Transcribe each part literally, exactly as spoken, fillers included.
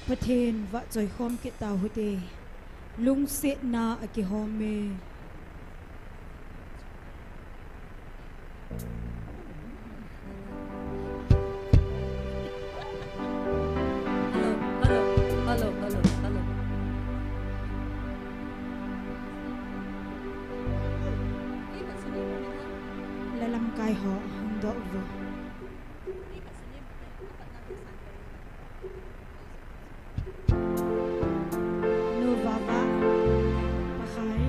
Pathen vahchoi khom kit tau hite. Lungsetna akihom e. Hello, hello, hello, hello, hello. Lalamkai ho hung doh uvo. Nu Vava, Pakai.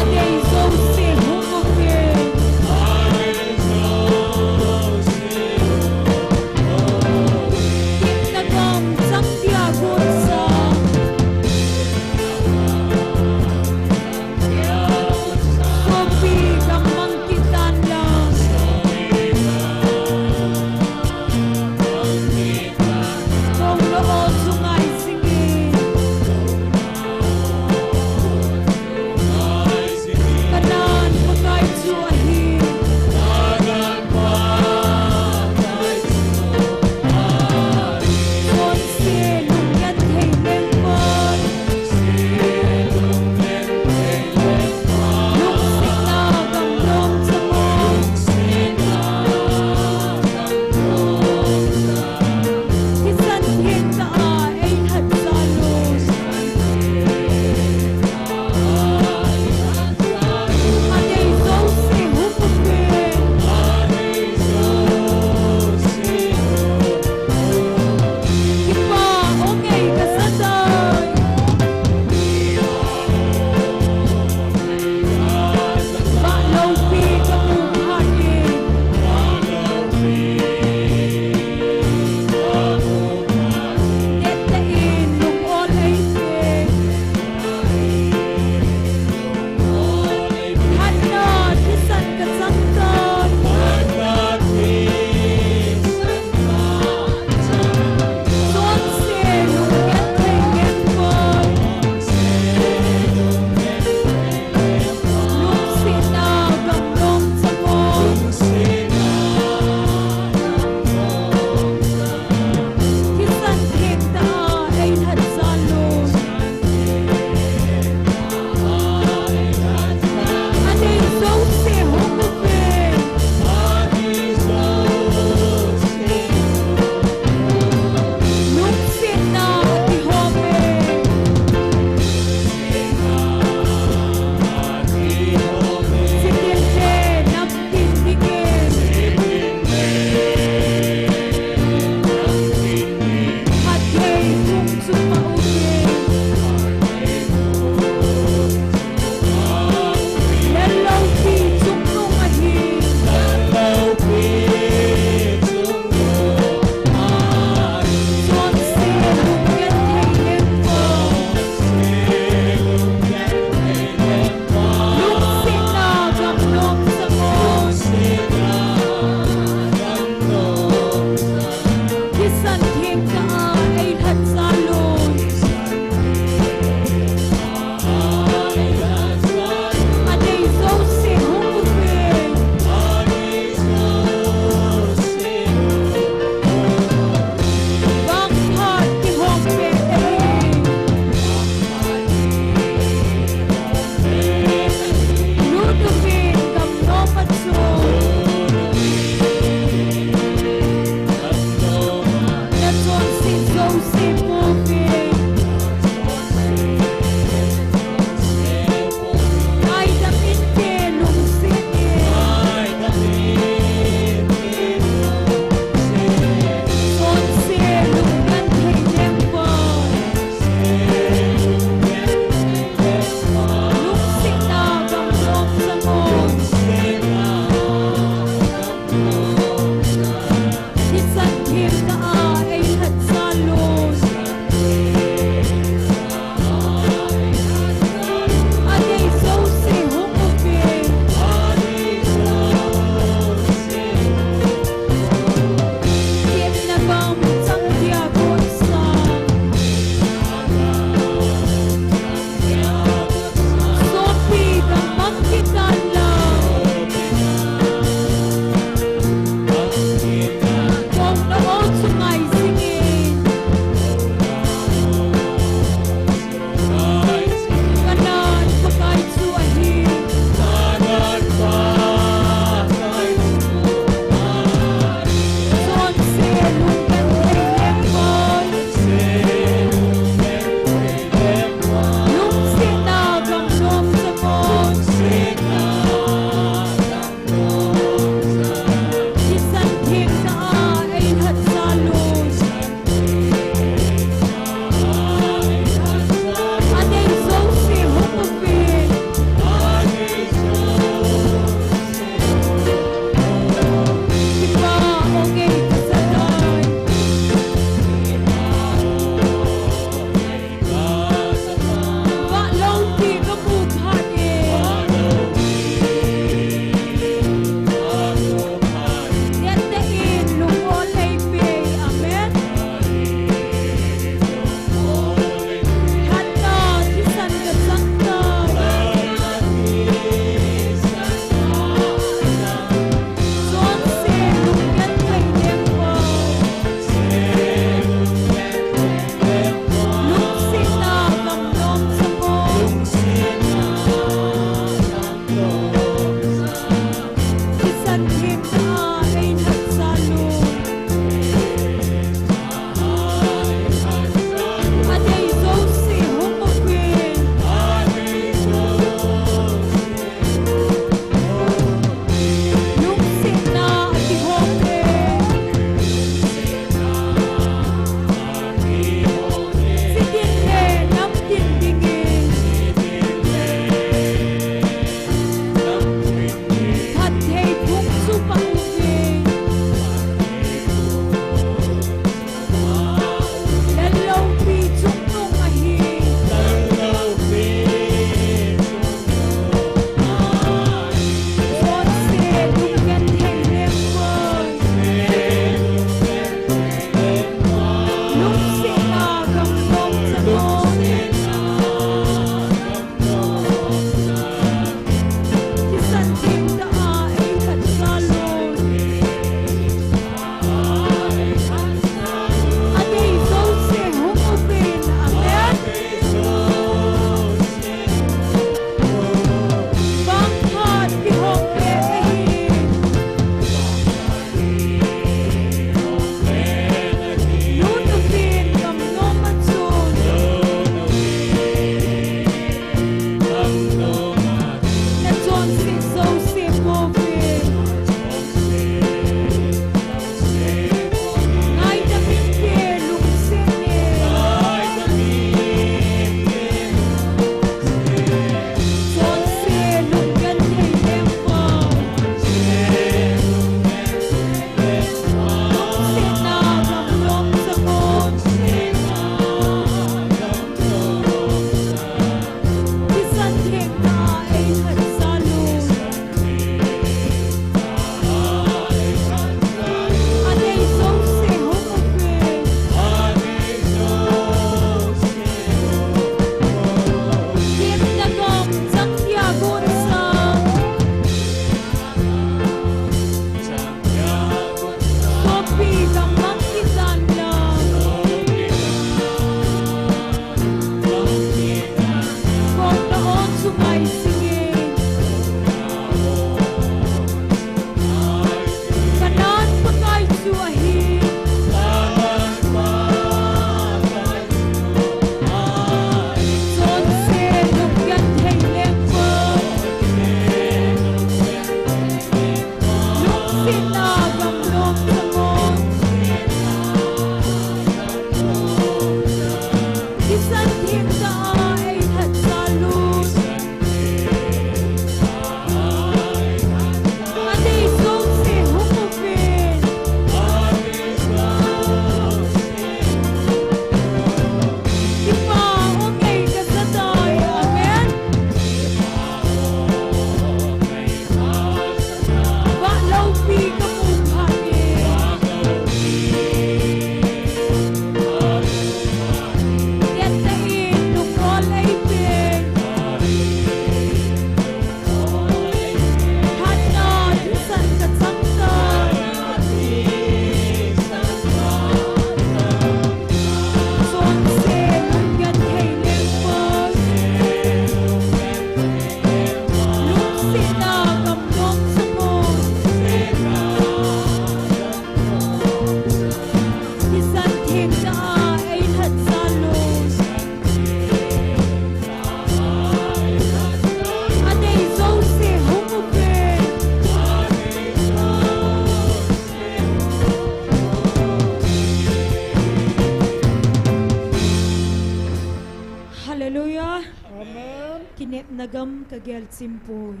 Hallelujah. Amen. Kinepna gam kagel chimpoi.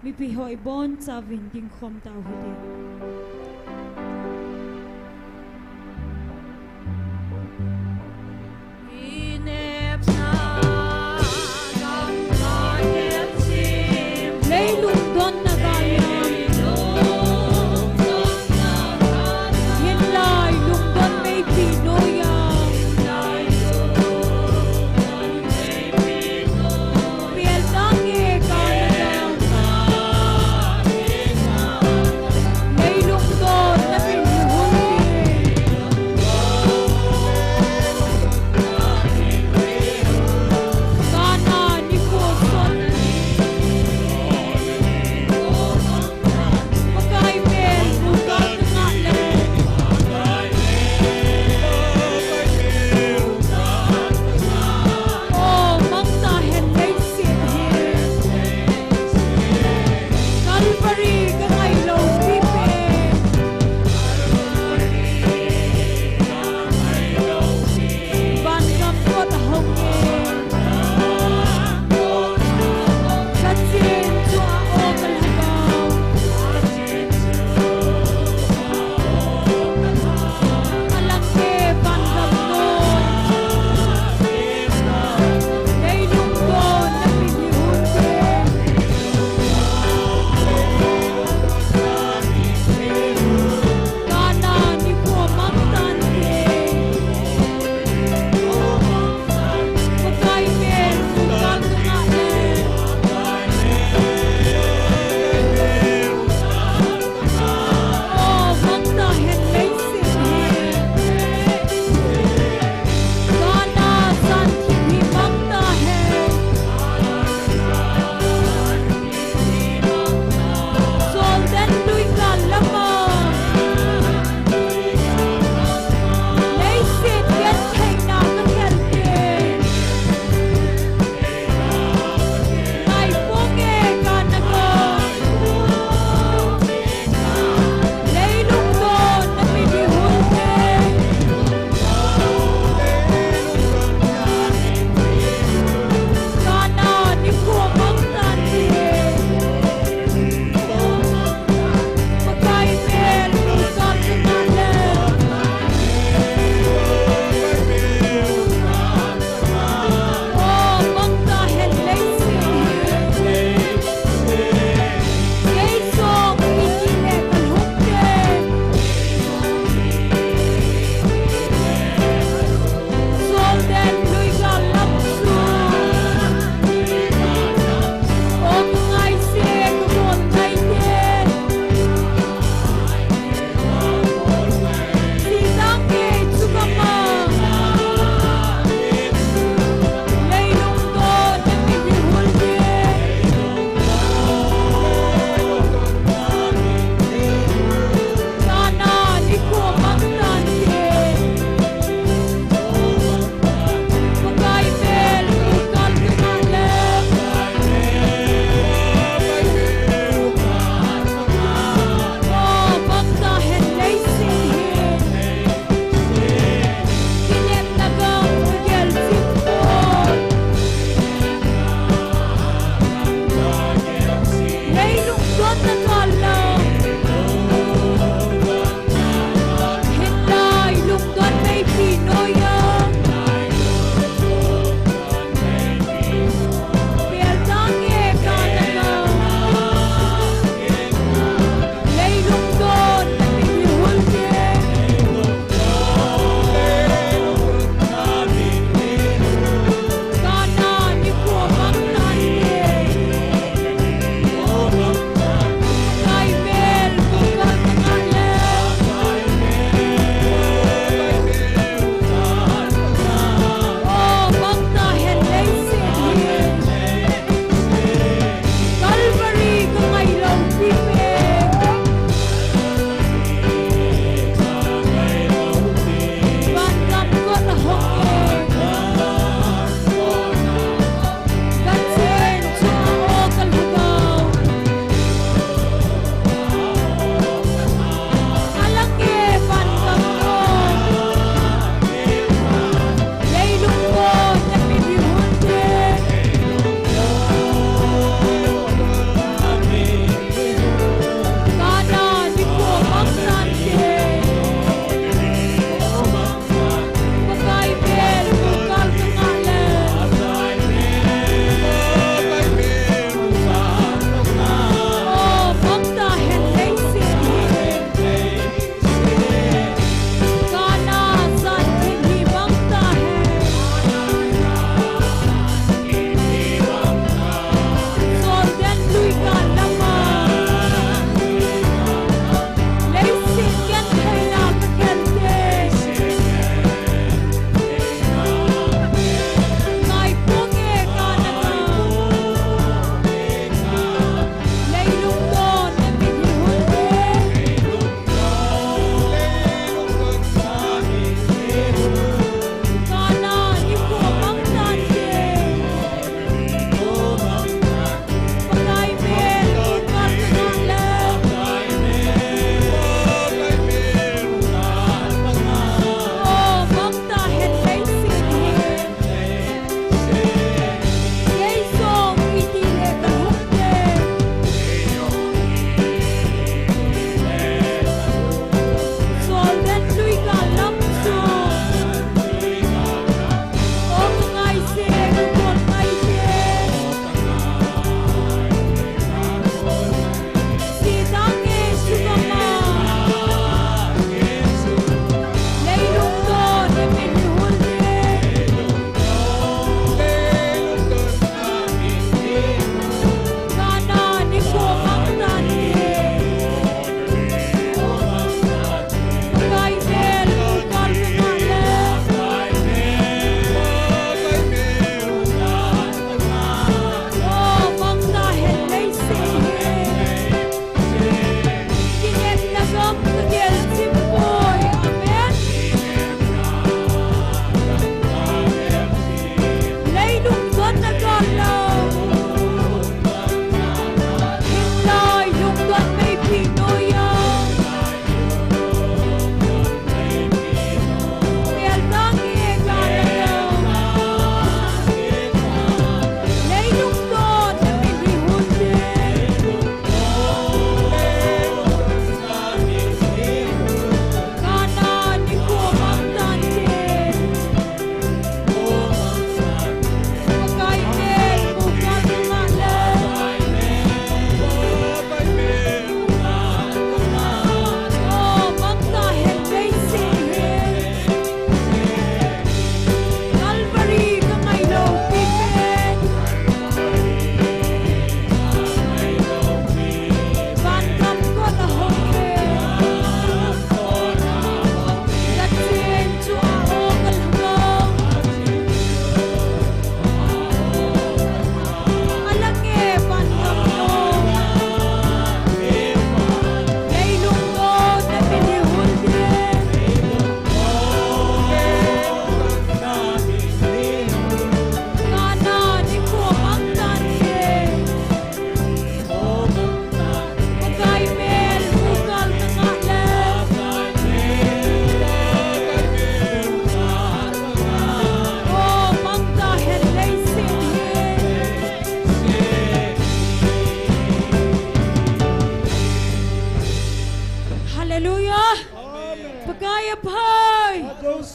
Mipi ho ibonchauvin dingkhom tauhite. Kinepna gam kagel chim. Lei lungdonna gal a. Hinlai lungdon meipi noiya. Piel nange kana gam. Lei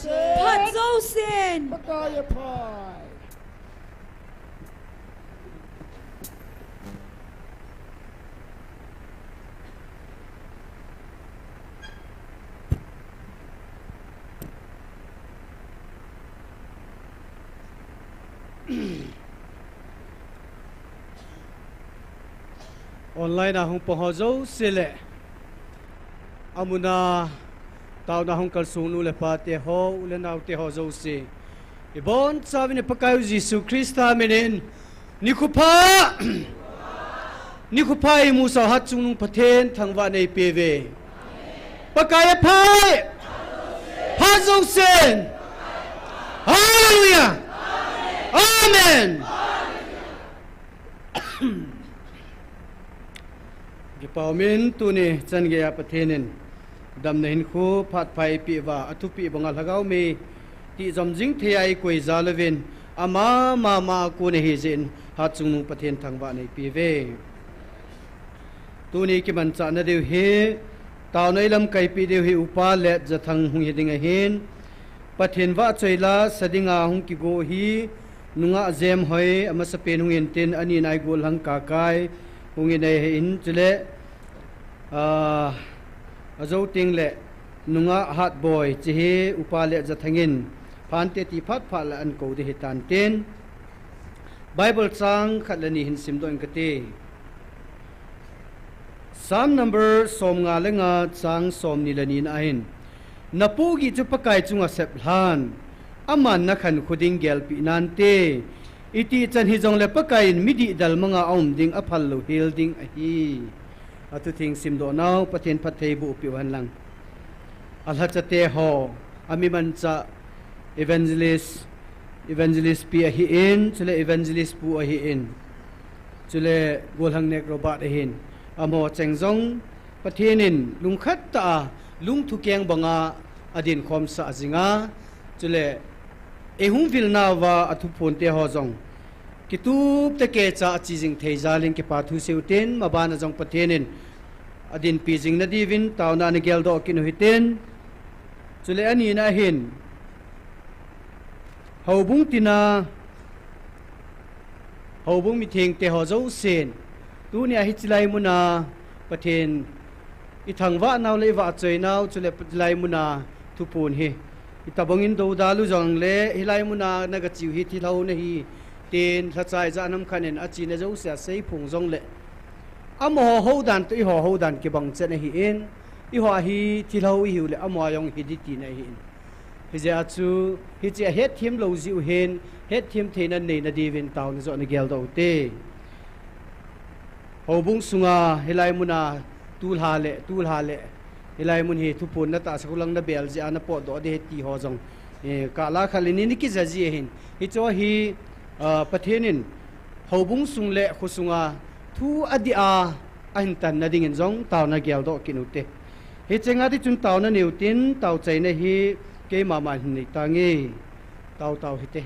Phat jousen. Pakai aphai. Online a hung pang ho jouse le, amun a taona hung kalsung nu le pa te ho, u le nao te ho jouse, ibonchauvin i Pakaiu Jesu Christa minin, nikho pha, nikho pha imusah u Hatchungnung Pathen thangvahna eipeuve. Pakai aphai. Phat jousen. Hallelujah. Amen. Kipa umin, tuni chan geiya Pathen in damna hinkho phat pha eipeh uva, athupi banga lhagao mei tijom jing thei a eikoi jal uvin, ama mama a kon ahi jeh in Hatchungnung Pathen thangvahna eipeuve. Tuni kimanchahna diu hi, taona ilamkai peh diu hi Upa Letjathang hung hi ding ahin, Pathen vahchoi la sa dinga hung kigo hi, nungah Jemhoi, amasapen hung intin, anina hi Golhang Kakai hung in ahin, chule, ah, ajou tengle nungah Hatboi, hiche hi Upa Letjathang in phante ti phat phat le ahin kou ding ahitan tin, Bible chang khat le ni hin simdoh inge kati. Psalm number somnga le nga, chang somni le ni na ahin, napohgih chu Pakai chunga seplhan, aman nakhankho ding gelpeh nante. Itichan hijongle Pakai in midih dalmanga aum ding, aphal lou hel ding ahi. Athutheng simdoh nau Pathen phattheiboh peh uhen lang. Alhacha te ho, ami manchah Evangelist, Evangelist pi ahin, chule Evangelist pu ahin, chule Golhang Nek Robert ahin, amaho cheng jong Pathen in lungkhat tah a lungthim keng banga adinkhomsah jinga, chule eihung vilnauva athuphon te ho jong kitup tah kecha ache jing thei jal in kipa thu seiyu tin, mabana jong Pathen in adinpi jing nadiuvin taona ana geldoh kit u hitin, chule ani na hin, houbung tina, houbung mitheng te ho jousen, tunia hiche lai muna Pathen ithangvah nau le ivahchoi nau, chule hilai muna thuphon hi itobang in doudal u jongle, hilai muna nagache u hi thilhou nahi, tin lhacha ijat ham khat in achena jouse aseiphong jongle, amaho houdan toh eiho houdan kibang chet ahin, eiho hi thilhou ihiu le amaho jong hi ding tina ahin. Hijeh a chu, hiche ahetthem lou jeh u hin, hetthem theina nei nadiuvin taona joh ana geldoh u hite. Houbung sunga hilai muna tulha le, tulha le, hilai mun hi thuphon natahsa khu lang nabel jeh a napotdoh ding ahi ti ho jong, eh, kala khat le ni ana kija ji ahin. Hicheho hi, ah, Pathen in houbung sung le khosunga thu adih a ahin tanna dingin jong taona geldoh kit u hite. Hiche nga tichun taona neiyu tin, taochaina hi keima man hin nei tange. Tao tao hite.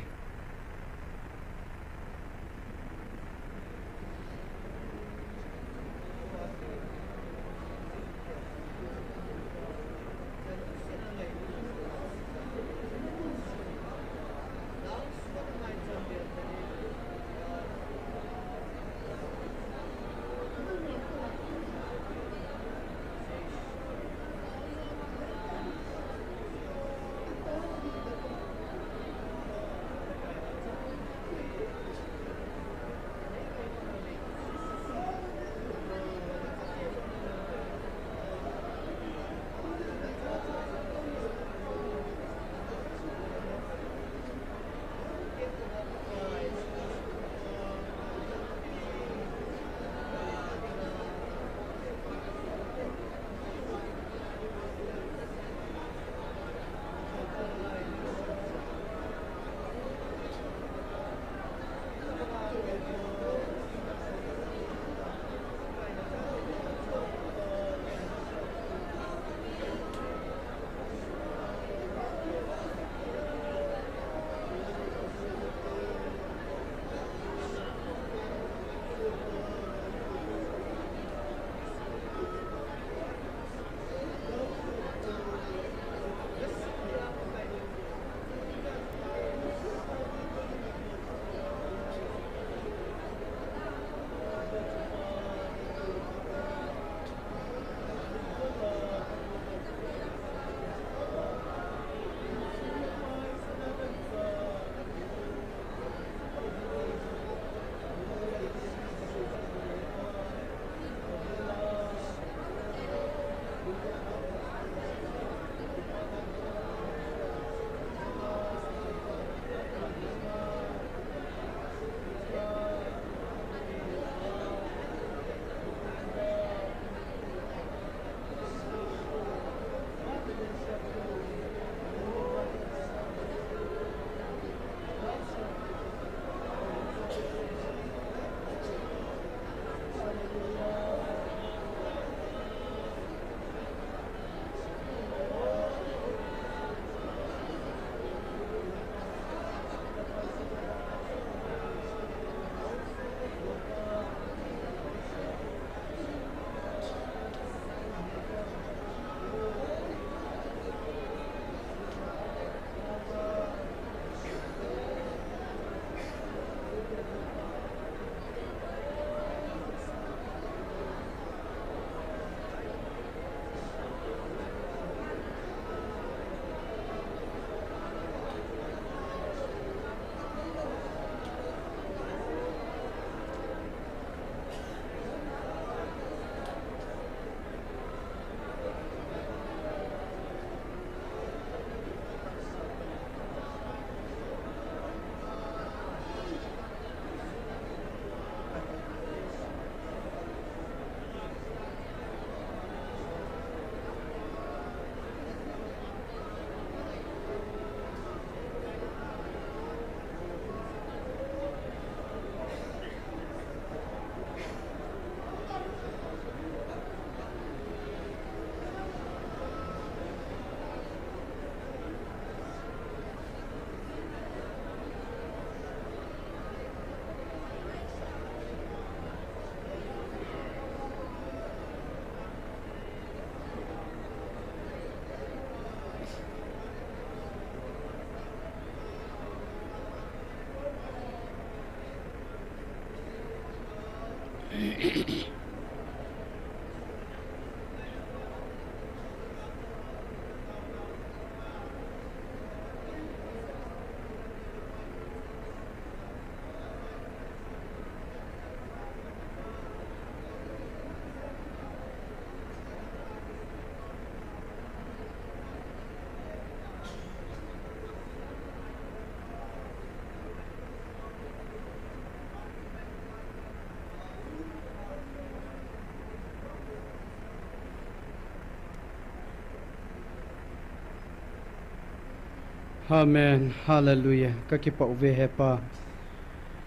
Amen. Hallelujah. Kakipah uve Hepa.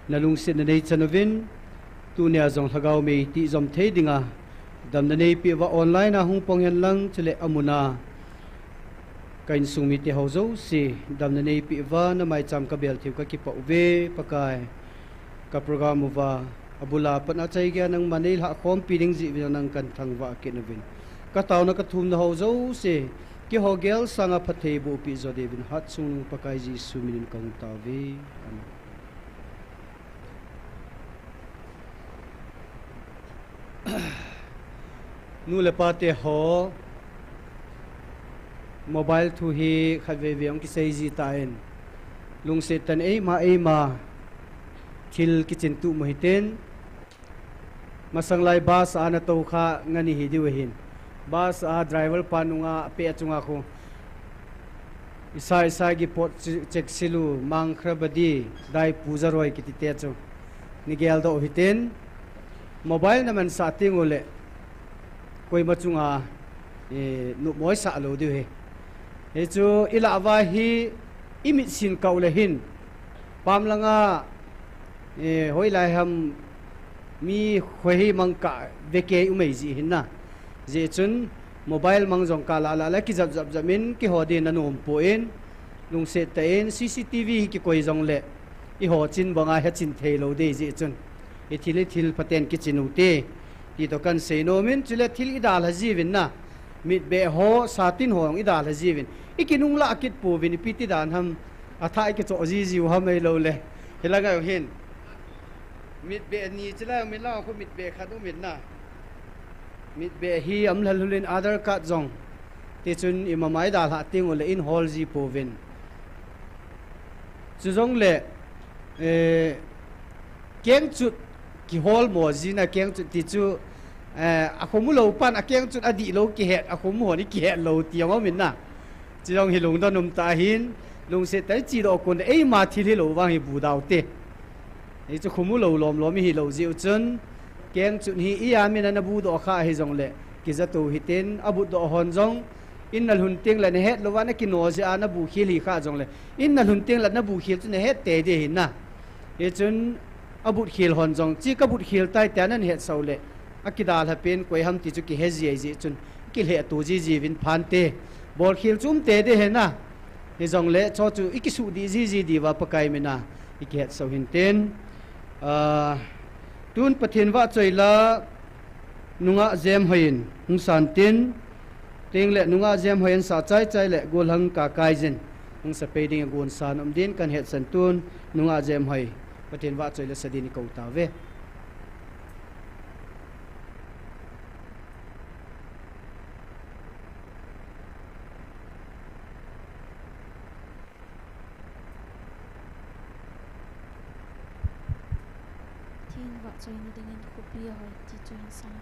Nalungsetna neichan uvin, tunia jong lhagao mei tijom thei dinga damna neipeh uva online a hung pang hen lang, chule amun a ka insung mite ho jouse damna neipeh uva, namaicham kabel theiyu kakipah uve Pakai. Ka program uva, abul a pat a chai geiya nangman neilhah khompi ding jeh uvin nang kahin thangvah kit uvin. Ka taona ka thumna ho jouse, keiho gel sanga phatthei boh peh jo diuvin, Hatchungnung Pakai Jesu minin kahung tao uve. Amen. Nu le pa te ho, mobile thu hi khatvei vei hung kisei ji tan, lungset tah in eima eima thil kichin tup mo hitin, masang lai bus a natou kha ngan ihi diu ahin. Bus a driver pa nunga apeh a chunga khu, Isai, Isai, Gipot, Che-, Cheksilu, Mangkhrabadi, Daipu, Zaroi kiti te chu nei geldoh u hitin, mobile namansah teng uleh koima chunga, eh, nopmo isah lou diu ahi. Hichu ilah uva hi imitsin kah uleh hin, pam langa, eh, hoilai ham mi khoi hi mang kah vekei umei ji hin na. Jeh chun mobile mang jong kah lah lah le kijap jap jap in kihou ding nanom pon, lungset tah in C C T V hi kikoi jongleh, ihou chin banga hechin thei lou ding jeh chun, ithil ithil phaten kichin u hite, ti toh kahin seinom in, chule thil idalha jiuvin na. Mitbeh ho, satin ho jong idalha jiuvin. Ikinunglah kit pouvin, ipi ti dan ham, athah ikichoh jiji u ham ahilouleh. Hilanga u hin. Mitbeh ni chilai, milang khu mitbeh khat um in na. Mitbeh hi aum lhalhul in Aadhaar card jong. Tichun imama idalhah teng uleh eihol ji pouvin. Chujongleh, eh, kengchut kihol mo ji na, kengchut ti chu, eh, akhomu lou pan akengchut adih lou kihet, akhomu hon ikihet lou ti jong um in na. Chujong hi lungdon um tah ahin, lungset tah in chedoh kon, eima thil hilou vang hi bu dau te. Hichu khomu lou lom lom ihi lou jeh u chun, kengchut hi ijamin ana budoh kha hijongleh, kija tou hitin, abutdoh hon jong, in nalhun teng leh nahet louva nakino jeh a nabukhel hi kha jongleh, in nalhun teng leh nabukhel chu nahet tei ding ahi na. Hichun abutkhel hon jong, chi kabutkhel tai tia nahin hetsah uleh, akidalha pen koi ham ti chu kihe ji ahi jeh chun, kilheh to jiji uvin phante. Bolkhel chu um tei ding ahi na. Hijongleh, chu chu ikisuh dih jiji diuva Pakai mina ikihetsah u hintin. Ah, tun Pathen vahchoi la, nungah Jemhoi in hung san tin, tengleh nungah Jemhoi in sa chai chai leh gollhang Kakaijin hung sa pei ding, agon san um din kahin hetsan tun, nungah Jemhoi, Pathen vahchoi la sa din ikou tauve. Pathen vahchoina dingin khopi ahoi ti chu hin san.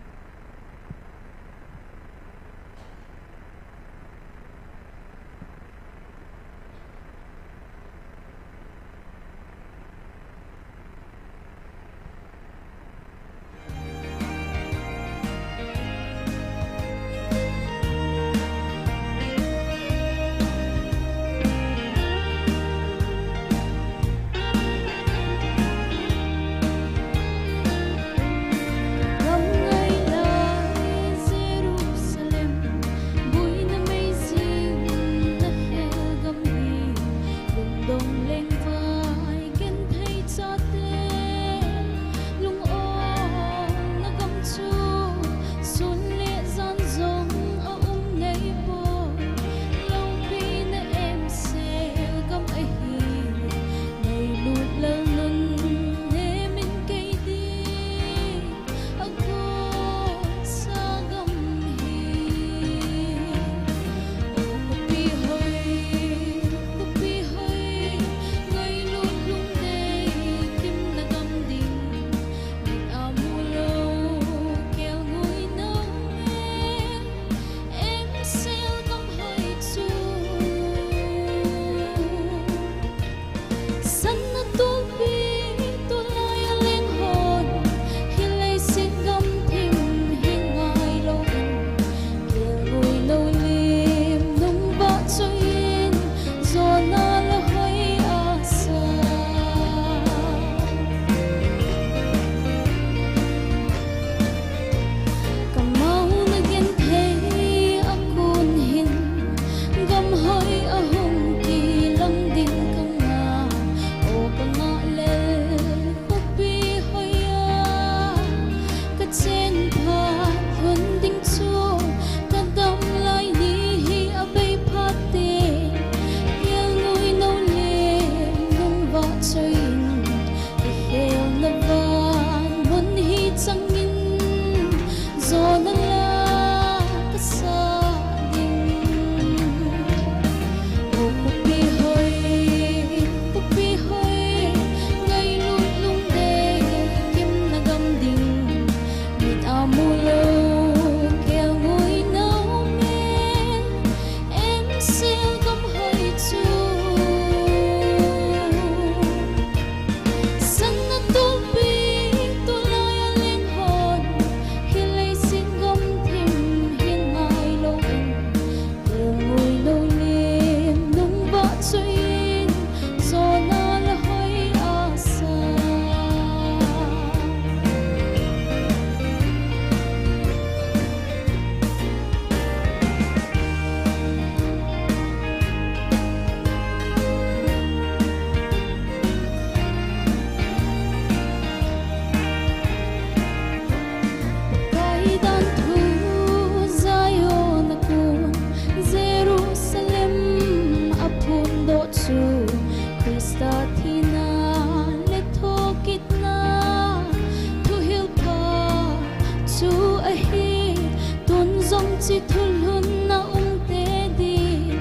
Chi thulhunna umte ding,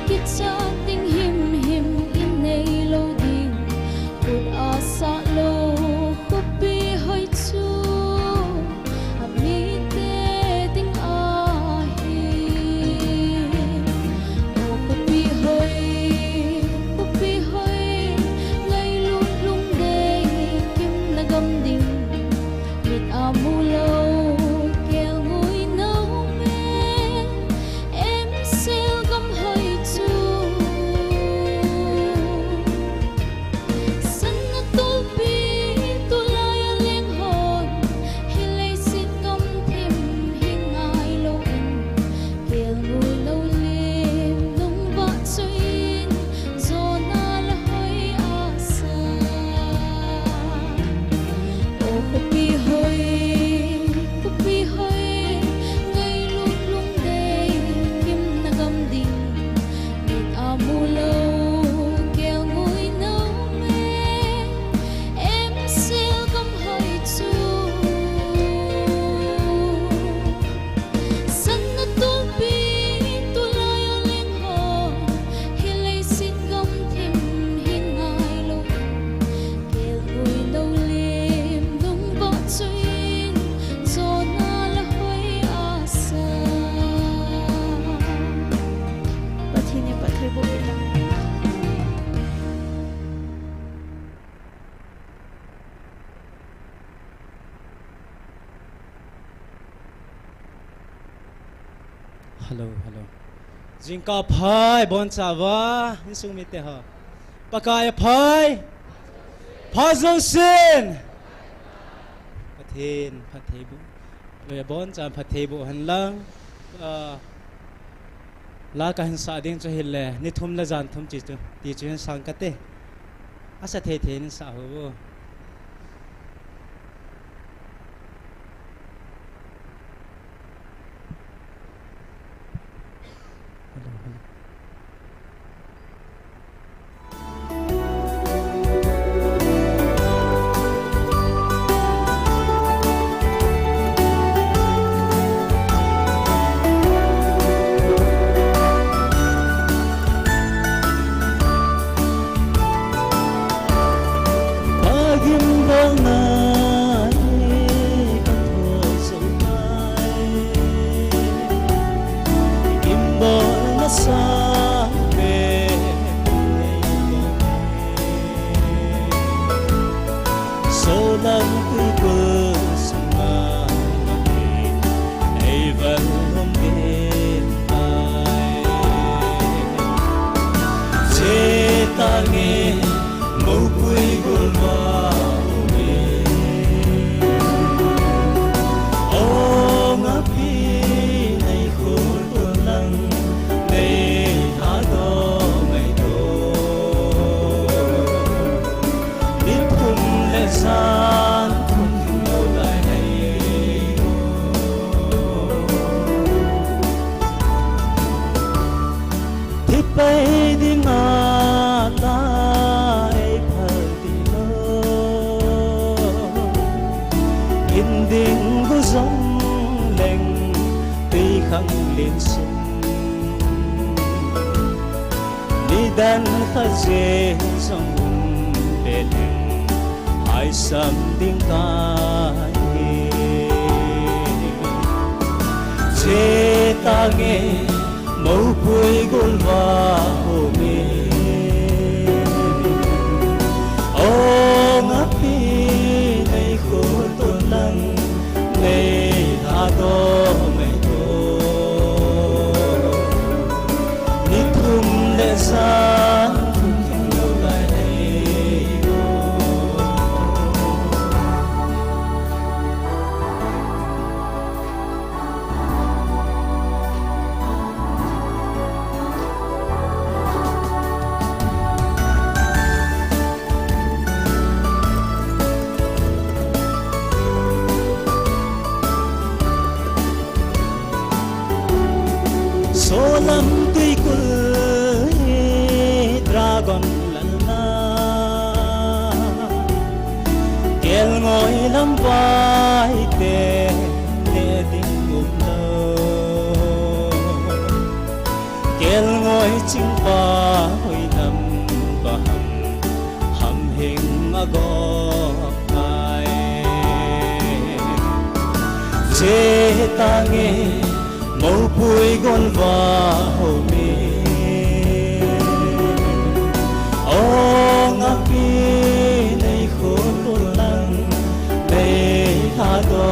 kichat ding himhim inei lou ding, khut a sah lou khopi hoi chu, amite ding ahi. O khopi hoi, khopi hoi, ngailut lungdei kimna gam ding, mit a mu lou, kelngoi na um e, emsel gam hoi chu. Sana tolpi tulai a leng hon, hi leiset gam thim hi ngai lou in, kelngoi lou lim nung vah chu in, jona la hoi a sa. O khopi hoi, khopi hoi, ngailut lungdei kimna gam ding, mit a mu lou, kelngoi na um e, emsel gam hoi chu. Sana tolpi tulai a leng hon, hi leiset gam thim hi ngai lou in, kelngoi lou lim nung vah chu in, jona la hoi a sa. Pathen in phatthei boh hen lang. Hello, hello. Jingkah pha, ibonchauva insung mite ho, Pakai apha, phat jousen Pathen phatthei boh. Loi abonchauvin phatthei boh hen lang. Ah, la kahin sah ding chu hile, ni thum le jan thum ti chu, ti chu hin sang kate. Asa thei thei in sah hou vo. Pagimbolna hi pathoh jou nai, gimbolna sangpen nei bol nai. Solam tuikul sunga eival lom den tai. Chetange moupui golva ume. Ong api nei khut tulang nei thado mai to. Ni thum le jan thum thim lou lai nei. Thi pai dinga ta ei phal ti lou. In ding gu jong leng tui khang lin sung. Nidan khat je jong um pe leng, haisam ding kahi. Chetange moupui golva ume. Ong api nei khut tulang nei thado mai to. Ni thum le jan thum thim lou lai nei. Solam tuikul hi dragon lalna, kelngoi lam vai te ne ding um lou. Chingpa hoinam paham, hamhing agop nai. Chetange, moupui golva home. Ong api nei khutun lang, nei hado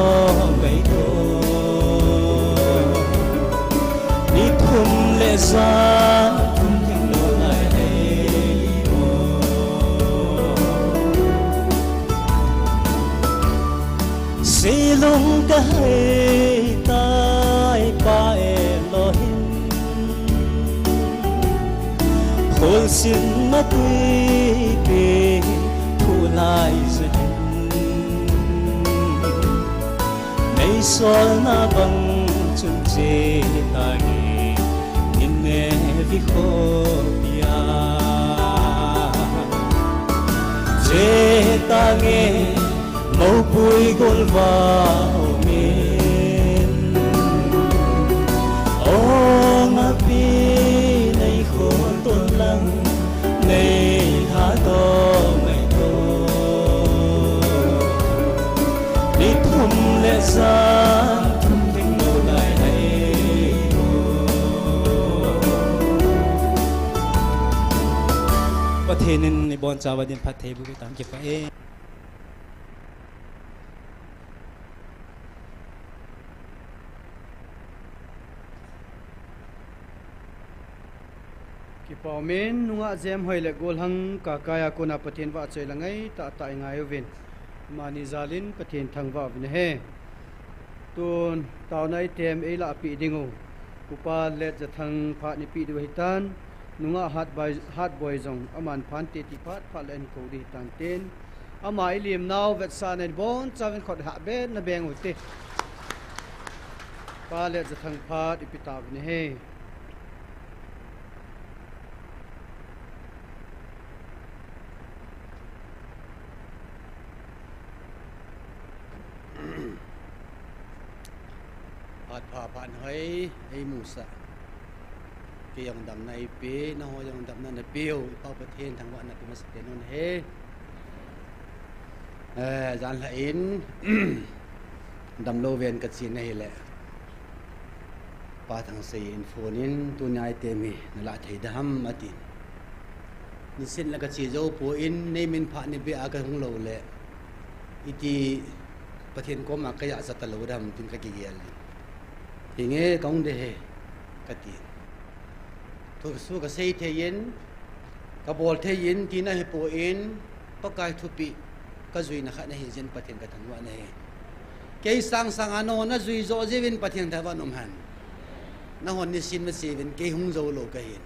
mei to. Ni thum le jan thum theng lo lai hei mo. Seilung kahei tai pa Elohim. Khulsin na tui pe thu lai zahin. Nei solna bang chun chetange, Nineveh khopia. Chetange, moupui golva homin. Ong api nei khutun lang, nei hado mei to. Ni thum le jan thum theng lo lai hei mo. Pathen in ibon chauva din phatthei boh u hitam, kipah e. Kipah umin, nungah jem hoi le golhang kakaiya kona Pathen vahchoi la ngaitah tah ingai uvin. Amani jalin Pathen thangvah uvin ahi. Tun taona item eilah peh diu, Upa Letjathang phat eipeh diu ahitan, nungah Hatboi, Hatboi jong aman phante ti phat phat le ahin kou diu ahitan tin. Ama ilim nau vetsahna in ibon chauvin khut hah beng na beng uvin te. Upa Letjathang phat eipeh tauvin ahi. Phat pha, phat hoi eimusah. Kei jong damna eipe, nangho jong damna napeu, i Pa Pathen thangvahna pe masat tah in ahi. Eh, jan lhah in, damlou ven kache ahile, Pa Thangsei in phone in, tunia item hi nalah thei dem atin. Nisin la kache jou poi, neimin phat nibeh a kahung lou le, iti Pathen koma kajahcha talou dem tin kakigel in. Hinge kahung de he, kati. Thusoh kasei thei in, kabol thei in, tina hipon, Pakai thupeh, kajuina khat nahi jeh in Pathen kathangvah nahi. Kei sangsang a nangho najui joh jeh uvin Pathen thangvah nom hen. Nangho nisin mache uvin, kei hung jou lou kahin.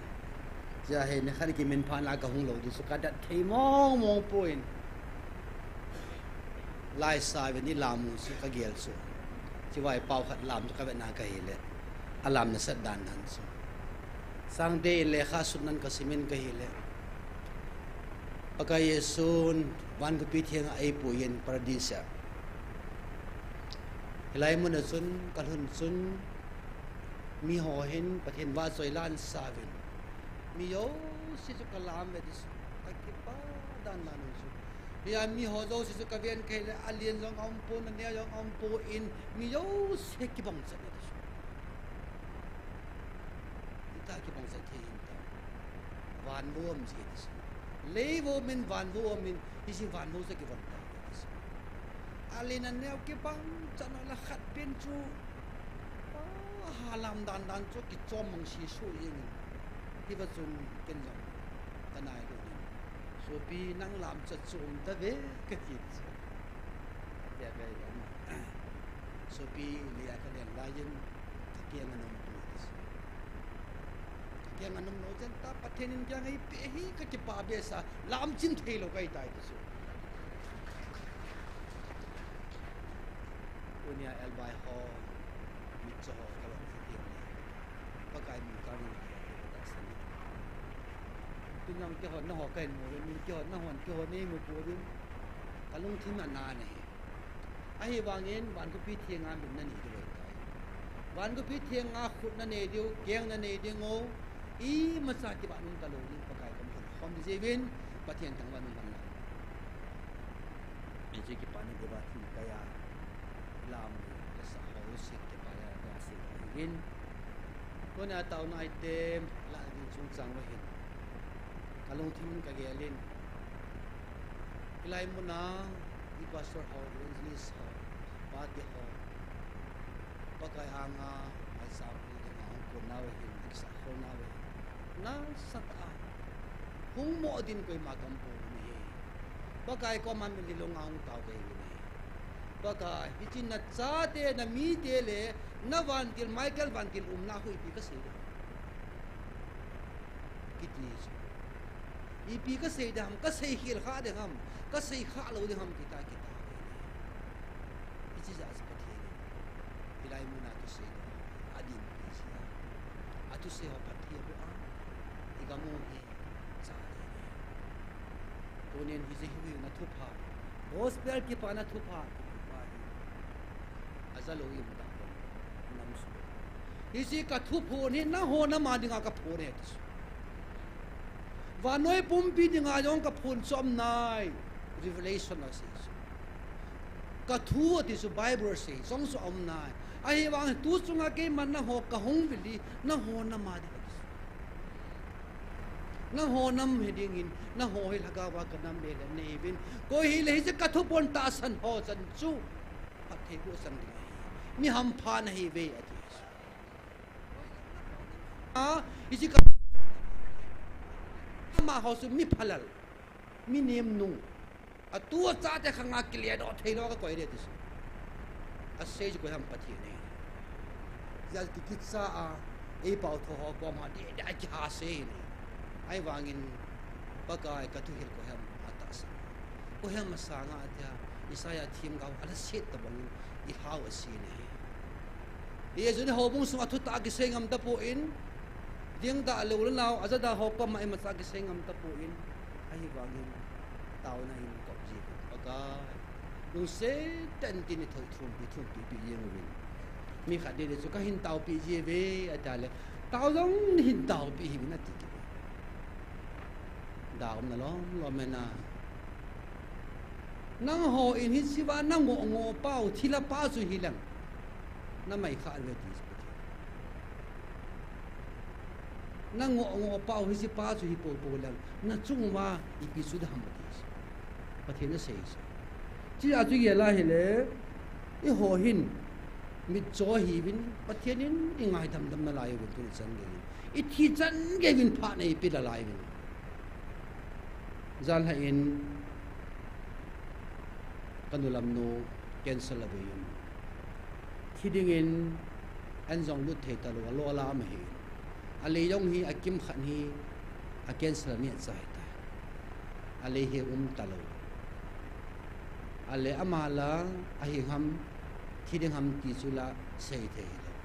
Hijeh a hi nikhat kimin phat la kahung lou ding chu kadat thei mong mong poi. Laisa uvin ilam u chu kagel chu. Chibai pao khat lam chu kavet na kahile. Alam nasat dan dan chu. Sunday lekha sutnan kasimin kahile. Pakai Jesun van khopi thenga eipui in Paradise a. Hilai mun a chun, kalhun chun, miho hin Pathen vahchoi la ansa uvin. Mi jouse chu kalam ve ti chu, kakipah dan dan u chu. Hia miho jouse chu kaven kahile, alen jong aumpon, aneo jong aumpon, mi jouse kibang chet na ti chu. Ita kibang chet thei in ta. Van vo um ji ti chu. Lei vo um in, van vo um in, hiche van vo chu kibang ta ti chu. Alen aneo kibang chan la khat pen chu. Ah, halam dan dan chu kichom mang si su jeng in. Hiva chun ken jong kanai lou in. Sopi nang lam chu chom tave kati chu. Tia gai lam. Sopi lei a kalen lai in kakeng anom tou. Kakeng anom lou chen ta Pathen in keng eipeh hi kakipah behseh a lamchim thei lou kahi tai ti chu. Tunia elbai ho, mitcho ho, kalung thei thei ni. Pakai min kang in thei thei ta sani. Tun jong keiho naho kahin mu uvin, min keiho naho, keiho neimu pouvin. Kalungthim ana nahi. Ahivangin, van khopi thenga min nanei diu ahitai. Van khopi thenga khut nanei diu, keng nanei diu ngo. Imacha kibang um talou ding Pakai kom hin khom jiuvin, Pathen thangvah in um hen lang. Hiche kipana diuva thil kaiya lam le sa ho se kipaiya ka se ka hin. Kona taona ite la ding chungchang va hin. Kalungthim in kagel in. Hilai muna, i pastor ho, evangelist ho, pate ho, Pakai anga, mai sa pu dinga hung kon nauve hin, kisa khol nauve hin. Nasatah a. Hung mo din koima kampouve. Pakai koma mitlhi lunga hung tao kahiuve. Pakai, hiche nachate, namite le, na vantil, Michael vantil umna khu ipi kasei ding ham. Kiti chu. Ipi kasei ding ham, kasei khel kha ding ham, kasei kha lou ding ham, kita, kita. Hiche jeh a chu Pathen in hilai muna thusei lou a dinpi jia, athusei ho phatthei aboh a, igam u hi cha ding. Tunin hiche hi na thupha, gospel kipana thupha, thupha hi aja lou i um tah pon, nam su. Hiche ka thuphon hi nangho nama dinga kaphon e ti chu. Vannoi pumpi dinga jong kaphon chu aum nai. Revelation asei chu. Ka thu ati chu Bible asei, jong chu aum nai. Ahivang tu chunga keiman nangho kahung vil hi, nangho nama dinga ti chu. Nangho nam hi dingin, nangho hi lhagao a ka nam le le nei uvin. Koi hile hiche ka thuphon tahsan ho chan chu phatthei boh chang ding ahi. Mi hampha nahiuve ati. A, hiche ka, amaho chu mi phalal, mi nemnung. Atu achate khanga kile doh thei lou a kakoi ding ti chu. Asei chu koi ham, Pathen ahi. Jal kikicha a, eipao tho ho koma deh deh a kiha sei ni. Ahivangin Pakai ka thuhil koi ham atahsan. Koi ham asanga atia, Isaiah themgao a ana set tabang in, ihao ase ni. Hiche jeh a houbung sunga thutah kisei ngam tapon, ding da lou le nao, aja da ho koma imacha kisei ngam tapon, ahivangin taona in kop ji Pakai. Lungset tah in tin i thoi thumpi, thumpi pi jeng uvin. Mi khat ding le chu kahin taopi jiuve, ati le, tao jong nahin taopi hih un ati kit. Daum na lom lom e na. Nangho in hiche va na ngoh ngoh pau, thilha pa chu hileng. Na mai kha ve ti. Na ngoh ngoh pau hiche pa chu hi popo leng. Na chung uva ipi chu ding ham ti. Pathen in asei chu. Hiche a chu gel a hile, eiho hin mitcho hiuvin, Pathen in i ngaidam dam nalai uvin tuni chan gei in. I thi chan gei uvin phat nei pe nalai uvin. Janhi in ka nu lam nu cancer a bei in. Thi dingin an jong lut thei talou, alo lam ahi. Alei jong hi akimkhat hi a cancer a neh chai tai. Alei hi um talou. Ale ama la ahi ham, thi ding ham ti chu la sei thei lou.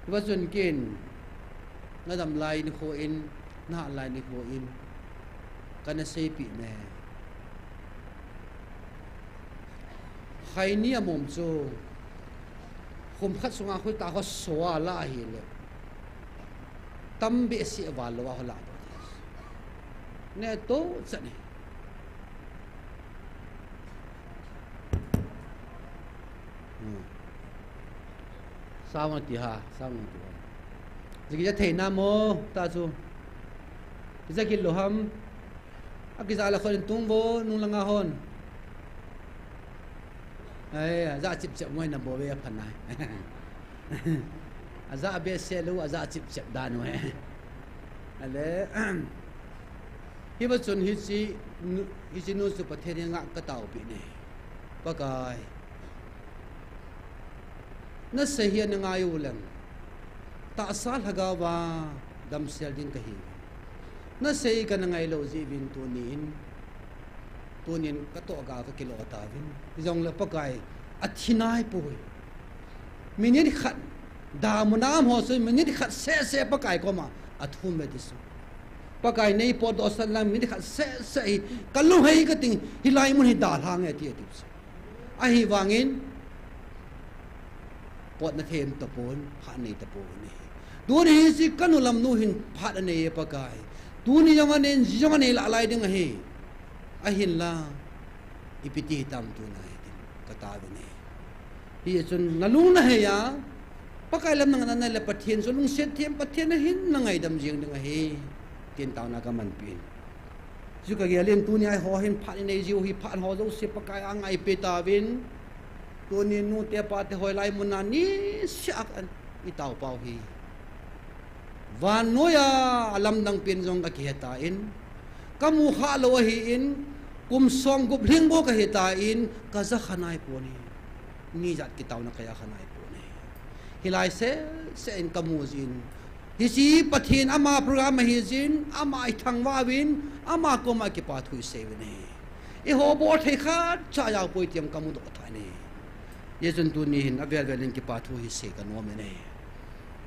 Hiva chun ken, nadam lai nikho in, nahat lai nikho in, kana seipeh e. Khaini amom chu, khum khat sunga khui ta ho so a la ahile, tam behseh val lou a ho la doh. Neh to chan e. Hmm. Sao nati ha, sao nati ha. Jiki ja thei na mo, ta chu. Jaki lo ham. Akija la khon tung vo, nung langa hon. Ai, aja chip chip ngoi na bo ve aphan nai. Aja behseh lou, aja chip chip dan ve. Ale, hiva chun hiche nu, hiche nu chu Pathen henga ka taopi e. Pakai. Nasei hi ana ngai u leng. Tahsa lhagao va damsel ding kahi. Nasei kana ngai lou jeh uvin tunin. Tunin ka toh ga ka kilo tauvin. Hijongle Pakai athi nai poi. Minute khat, damun a um ho chu minute khat seh seh Pakai koma athum ve ti chu. Pakai nei potdoh sah lang minute khat seh seh hi ka lunghei ka ting hilai mun hi dalhang e ti, ati chu. Ahivangin, potna them tapon, phat nei tapon ahi. Tuni hiche kanu lamnu hin phat anei e Pakai. Tuni jong anei, jong anei lah lai ding ahi. Ahinla, ipi ti hitam tuna hi tin kataovin ahi. Hichun nalung nahei a, Pakai lam nangah nale Pathen chu lungset them, Pathen ahin nangaidam jing ding ahi, tin taona kamanpeh in. Chu kagel in tuni a eiho hin phat inei jiu hi, phat ho jouse Pakai a ngaipi tauvin. Tuni nute pate hoilai mun a niseh a itaopau hi. Vannoiya alamdang pen jong kakihe tan, kamu khalou ahin, kum somgup lhing bou kahi tan, kaja kha naipon ahi. Nijat kitaona kaja kha naipon ahi. Hilai seh seh in kamu jin, hiche Pathen ama program ahi jin, ama ithangvah uvin, ama koma kipa thu isei uvin ahi. Eiho bol thei khatcha ajaopoi ti jong kamudoh tan ahi. Hijeh chun tuni hin avel vel in kipa thu hi sei kanom in ahi.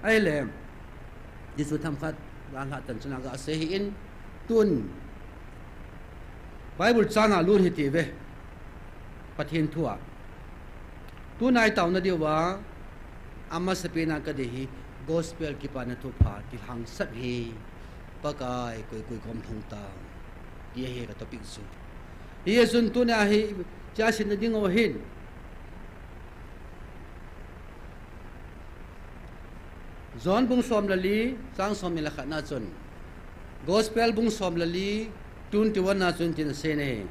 Ahile, Jesu themkhat, ganlhah chan chuna gasei ahin, tun Bible changa lut hite uve. Pathen thu a. Tuna itaona diuva, amasapen a kadei hi, Gospel Kipana Thupha kilhangsap hi, Pakai koi koi kom lhung tam, ti ahi ka topic chu. Hijeh chun tuna hi, chasina dingu hin, John bung som le li, chang somni le khat na chun, Gospel bung som le li, twenty-one na chun tin asei in ahi.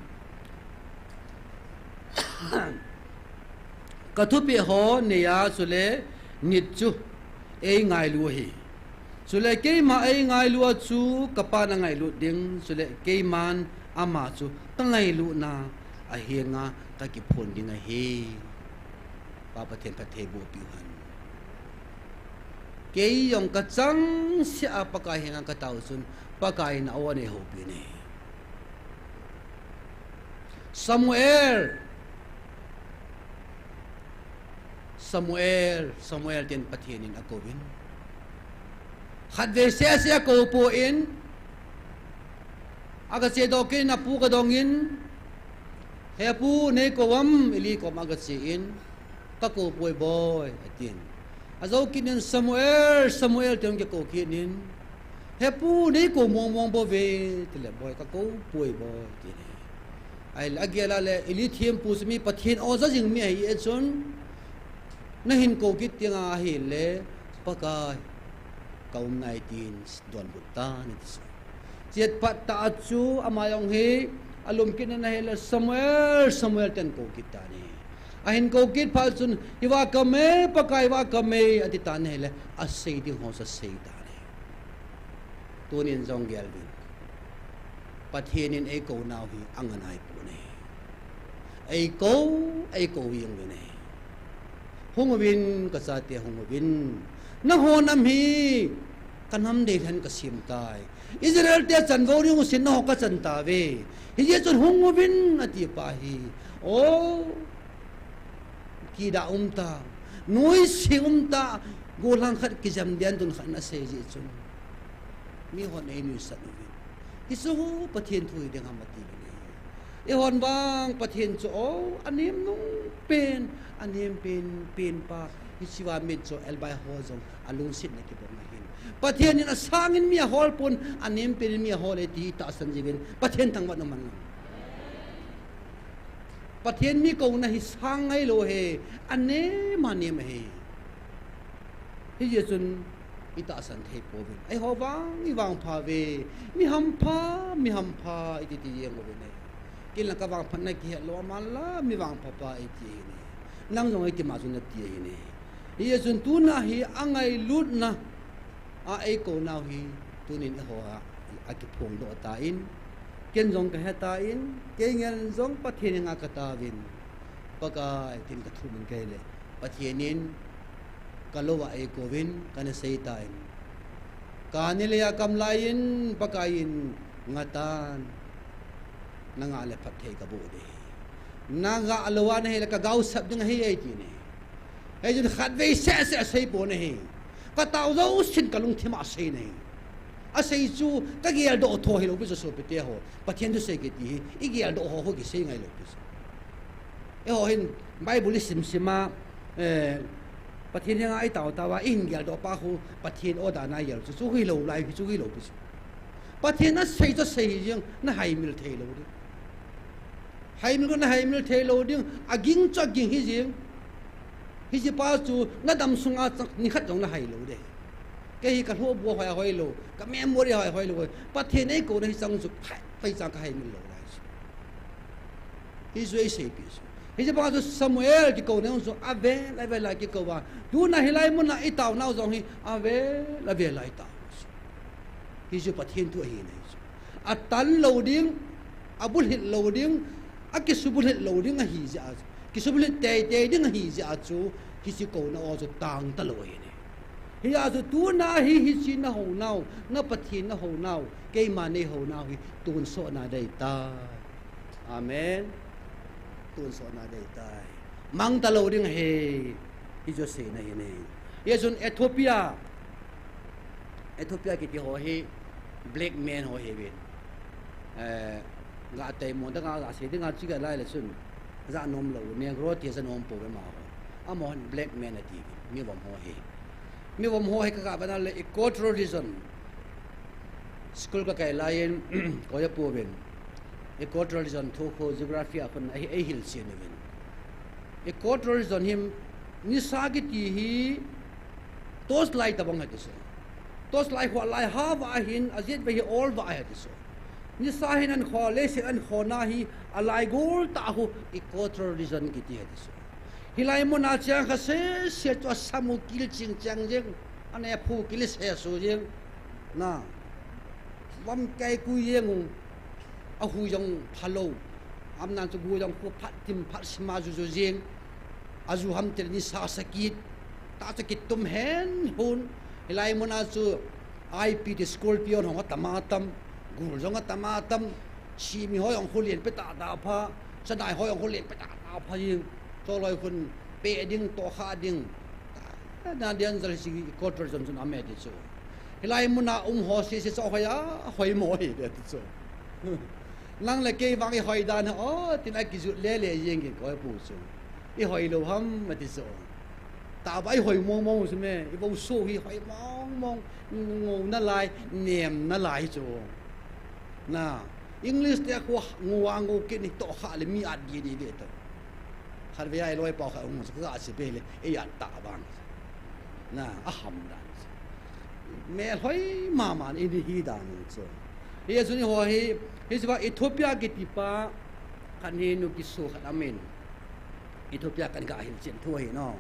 Kathupeh ho neiya chule nit chu eingailu ahi. Chule keima eingailu a chu kapan angailut ding, chule keiman ama chu kangailutna ahenga kakiphon ding ahi. Pa Pathen phattheiboh piu hen. Kei jong kachangseh a Pakai henga katao chun, Pakai in a-o anei houpi in ahi. Samuel, Samuel, Samuel tin Pathen in akouvin. Khatvei seh seh akoupoi, agachedoh kit in apu kadongin, He pu, neikou am? Eli kom agachen, Kakoupoi boi, atin. Ajou kit in Samuel, Samuel tin akou kit in, He pu, neikou mong mong bouve, tile boi, Kakoupoi boi, tin ahi. Ahile agel a le Eli thempu chu mi Pathen o ja jing mi ahi e chun, nahin kou kit tenga ahile, Pakai, kaum nai tin donbut tan ati chu. Chet phat tah a chu ama jong hi alum kit in ahile Samuel, Samuel tin kou kit tan ahi. Ahin kou kit phat chun, Hiva kame, Pakai hiva kame, ati tan ahile asei ding ho chu asei tan ahi. Tunin jong gel uvin. Pathen in eikou nau hi anga naipon ahi. Eikou, eikou jeng uvin ahi. Hung uvin, kachate hung uvin. Nangho nam hi kanam deilhen kasem tai. Israel te chanvou ding usin nangho kachan tauve. Hijeh chun hung uvin ati pa hi, o, kidah um ta, noise um ta, gollhang khat kijam den dun khat in asei jeh chun, mihon einuisat uvin, hichu Pathen thu hiding ham ati uvin ahi. Eihon vang Pathen chu, o, anem nung pen, anem pen pen pa, hichea mit chu Elbai ho jong alungsetna kibang ahin. Pathen in asangin mi ahol pon, anem pen in mi ahol e ti tahsan jiuvin, Pathen thangvah in um hen lang. Pathen mi kouna hi sang ngailou ahi, anem anem ahi. Hijeh chun itahsan thei pouvin. Eiho vang ivangpha uve, mi hampha, mi hampha iti ti jeng uvin ahi. Ken la kavangphatna kihet lou, aman la mi vangpha pa iti ahi ne. Nang jong iti ma chu nati ahi ne. Hijeh chun tuna hi angailutna a eikou nau hi tunin eiho a akiphongdoh tan, ken jong kahe tan, kei ngen jong Pathen henga kataovin, Pakai tin kathum in kahile, Pathen in kalou a eikouvin kana sei tan, kani leiya kam laiyin Pakai in ngatan, nangah le phatthei kaboh ding ahi. Nagah lou a nahile kagaosap ding ahi eiti ne. Hichun khatvei seh seh asei pon ahi. Katao jousen kalungthim a asei in ahi. Asei chu kageldoh tho hilou pi chu sopite ho, Pathen thusei kiti hi igeldoh ho khu kisei ngailou pi chu. Eiho hin Bible isim sim a, eh, Pathen henga i tao tao a, i hin geldoh pa khu, Pathen order na gel chu, chu hi lo lai, chu hi lo pi chu. Pathen a sei chu sei hi jeng, na haimil thei lo ding. Haimil ko na haimil thei lo ding, a ging chu a ging hi jeng. Hiche pa chu, na dam sunga chang, ni khat jong na hai lo ding. Kei hi ka lhoh bu hoi hoi lo, ka memory hoi hoi lo. Pathen ei kou na hi chang chu, phai, phai chang ka haimil lo lai chu. Hi chu ei sei pi chu. Hiche pa chu Samuel kikou na chu a vel a vel a kikou a. Tuna hilai muna i tao nau jong hi a vel a vel a i tao. Hi chu Pathen thu ahi na hi chu. A tan lo ding, a bulhit lo ding, a kisubulhit lo ding ahi jeh a chu. Kisubulhit tei tei ding ahi jeh a chu. Hiche kou na o chu tang ta lo ahi ne. Hi a chu tuna hi hiche na ho nau, na Pathen na ho nau, keima nei ho nau hi tonsot na dei tai. Amen. Tonsot na dei tai. Mang ta lo ding ahi. Hi chu sei na hi ne. Hi a chun Ethiopia. Ethiopia kiti ho hi black man ho hi ve. Eh, ga tai mo da ga, ga sei ding a chi ga lai le chun. Ja nom lo, negro ti ja nom po ve ma ho. Amaho black man ati ve. Mi vom ho hi. Mi vom ho hi ka ga ba na le equatorial region. School ka kai lai in, ko ya po ven. Equatorial region thu khu geography a khun ei, ei hil chen ven. Equatorial region hi nisa kiti hi torch light tabang ahi ti chu. Torch light khu a lai ha va ahin, a jet ve hi ol va ahi ti chu. Nisa hin an kho, leiset an kho na hi a lai gol ta khu equatorial region kiti ahi ti chu. Hilai muna chang kha sese chu a samu kil ching chang jeng, a ne phu kil se su jeng. Na. Lam kai ku jeng u. A hu jong pha lo. Am nan chu gu jong khu phat tim phat sima ju ju jeng. A ju ham tel nisa sakit. Ta chu kitum hen hun. Hilai muna chu I P ti scorpion hong a tam a tam. Gul jong a tam a tam. Simi ho jong khu lien pe ta ta pha. Chanai ho jong khu lien pe ta ta pha jeng. Choloi khun pe ding to kha ding. Na dian jal si equatorial region chun a me ti chu. Hilai muna um ho sese chu hoi a, hoi mo hi ti chu. Nang le kei vang i hoi dan o, tin a kijut le le jeng kei koi pu chu. I hoi lo ham ati chu. Ta ba i hoi mong mong chu me, i bo su hi hoi mong mong, ngo na lai, nem na lai chu. Na, English te khu ngo a ngo kit ni to kha le mi at di di ve to. Khat ve a i loi pau kha um chu ka si be le, ei at ta bang. Na, a ham dan. Me hoi ma ma ni hi dan chu. Hi a chu ni ho hi, hi chu ba Ethiopia kiti pa, khat hi nu kisu khat amin. Ethiopia kan ga hil chen thu hi no.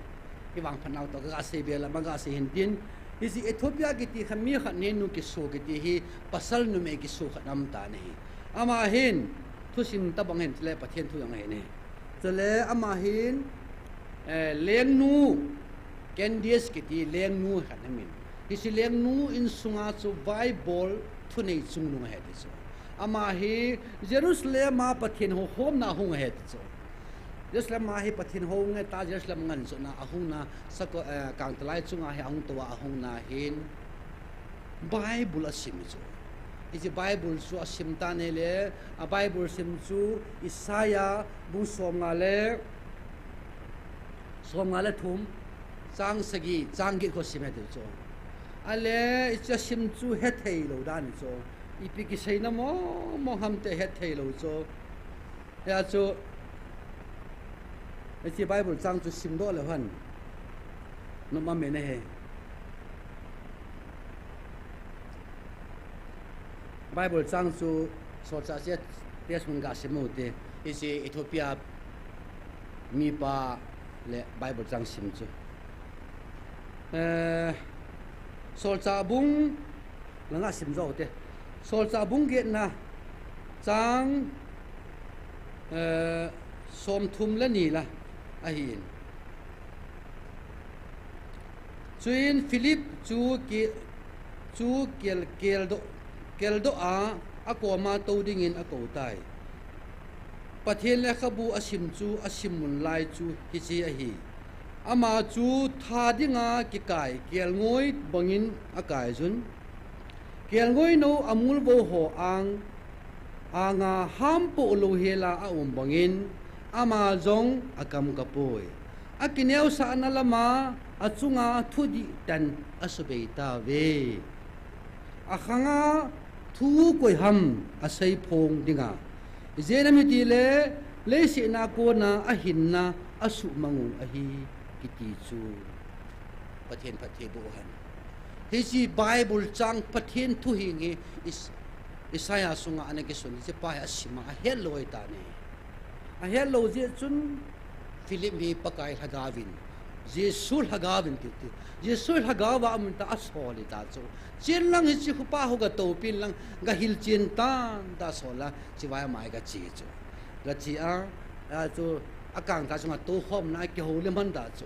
Hi vang phat nau to ka sei be la, ma ga sei hin tin. Hi si Ethiopia kiti kha mi khat ni nu kisu kiti hi, pasal numei kisu khat am ta ni hi. Ama hin, thusim tabang hin, chule Pathen thu jong ahi ni. Chule ama hin, eh, lengnu, Candice kiti lengnu khat amin. Hi si lengnu insunga chu vaibol thunei chungnung ahi ti chu. Ama hi Jerusalem a Pathen hou khomna hung ahi ti chu. Jerusalem a hi Pathen hou nge ta Jerusalem ngan chu na ahung na sako, eh, kangtalai chunga hi ahung to a ahung na hin Bible a sim chu. Hiche Bible chu a sim ta ni le, a Bible sim chu Isaiah bung som nga le, som nga le thum, chang sagi, chang get ko sim he ti chu. A le, hiche a sim chu he thei lo dan chu. Ipi kisei na mo, mo ham te he thei lo chu. Hia chu, hiche Bible chang chu simdoh leu hen, nom amen ahi. Bible chang chu solchah cheh te sun ga sim u te, hiche Ethiopia mipa le Bible chang sim chu. Eh, Solchah bung Langa sim jo te. Solchah bung getna chang, eh, som thum le ni la ahin. Chuin Philip chu ki, chu kel, keldoh, keldoh a, akoma tou dingin akou tai. Pathen lekhabu asim chu asim mun lai chu hiche ahi. Ama chu tha dinga kikai kelngoi bangin akai jun. Kelngoi nou amul vo ho ang, anga hampoh lou hela aum bangin, ama jong akam kapoi. Akineosahna lama achunga thudih ten asubei tauve. Akhanga thu koiham aseiphong dinga, ijeh inem itile leiset a kona ahinna asuhmang u ahi kiti chu. Pathen phattheiboh hen. Hiche Bible chang Pathen thu hing hi Is-, Isaiah sunga ana kisun, hiche pa hi asima ahetlou ahitan ahi. Ahetlou jeh chun Philip hi Pakai lhagaovin, Jesu lhagaovin tiu ti. Jesu lhagaova amun ta asol hita chu. Chenlang hiche khupa ho gatoupin lang gahilchen tan ta asol a, chuvai amai gache chu. Gache a, achu akangtah chunga toukhomna akihoulim hon ta chu.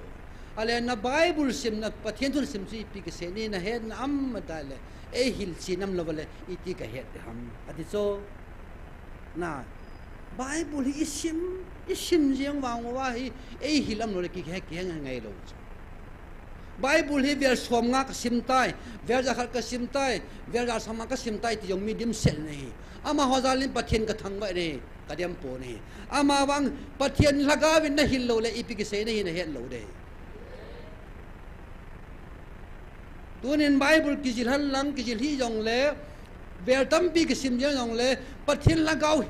Ale na Bible simna, Pathen thu nasim chu ipi kisei nahi, nahetna am atile, eihilchen am loule iti kahet ham ati chu. Na, Bible hi isim, isim jeng vang uva hi, eihil am loule kihe, kihe ngai lou chu. Bible hi vel somnga kasim tai, vel jakhat kasim tai, vel ja somnga kasim tai ti jong mi dimset ahi. Amaho jalin Pathen kathangvah ahi, kadem pon ahi. Amavang Pathen lhagaovin nahil loule ipi kisei nahi nahet lou ding. Tunin Bible kijil henlang, kijil hih jongle, vel tampi kisim jeng jongle, Pathen lhagao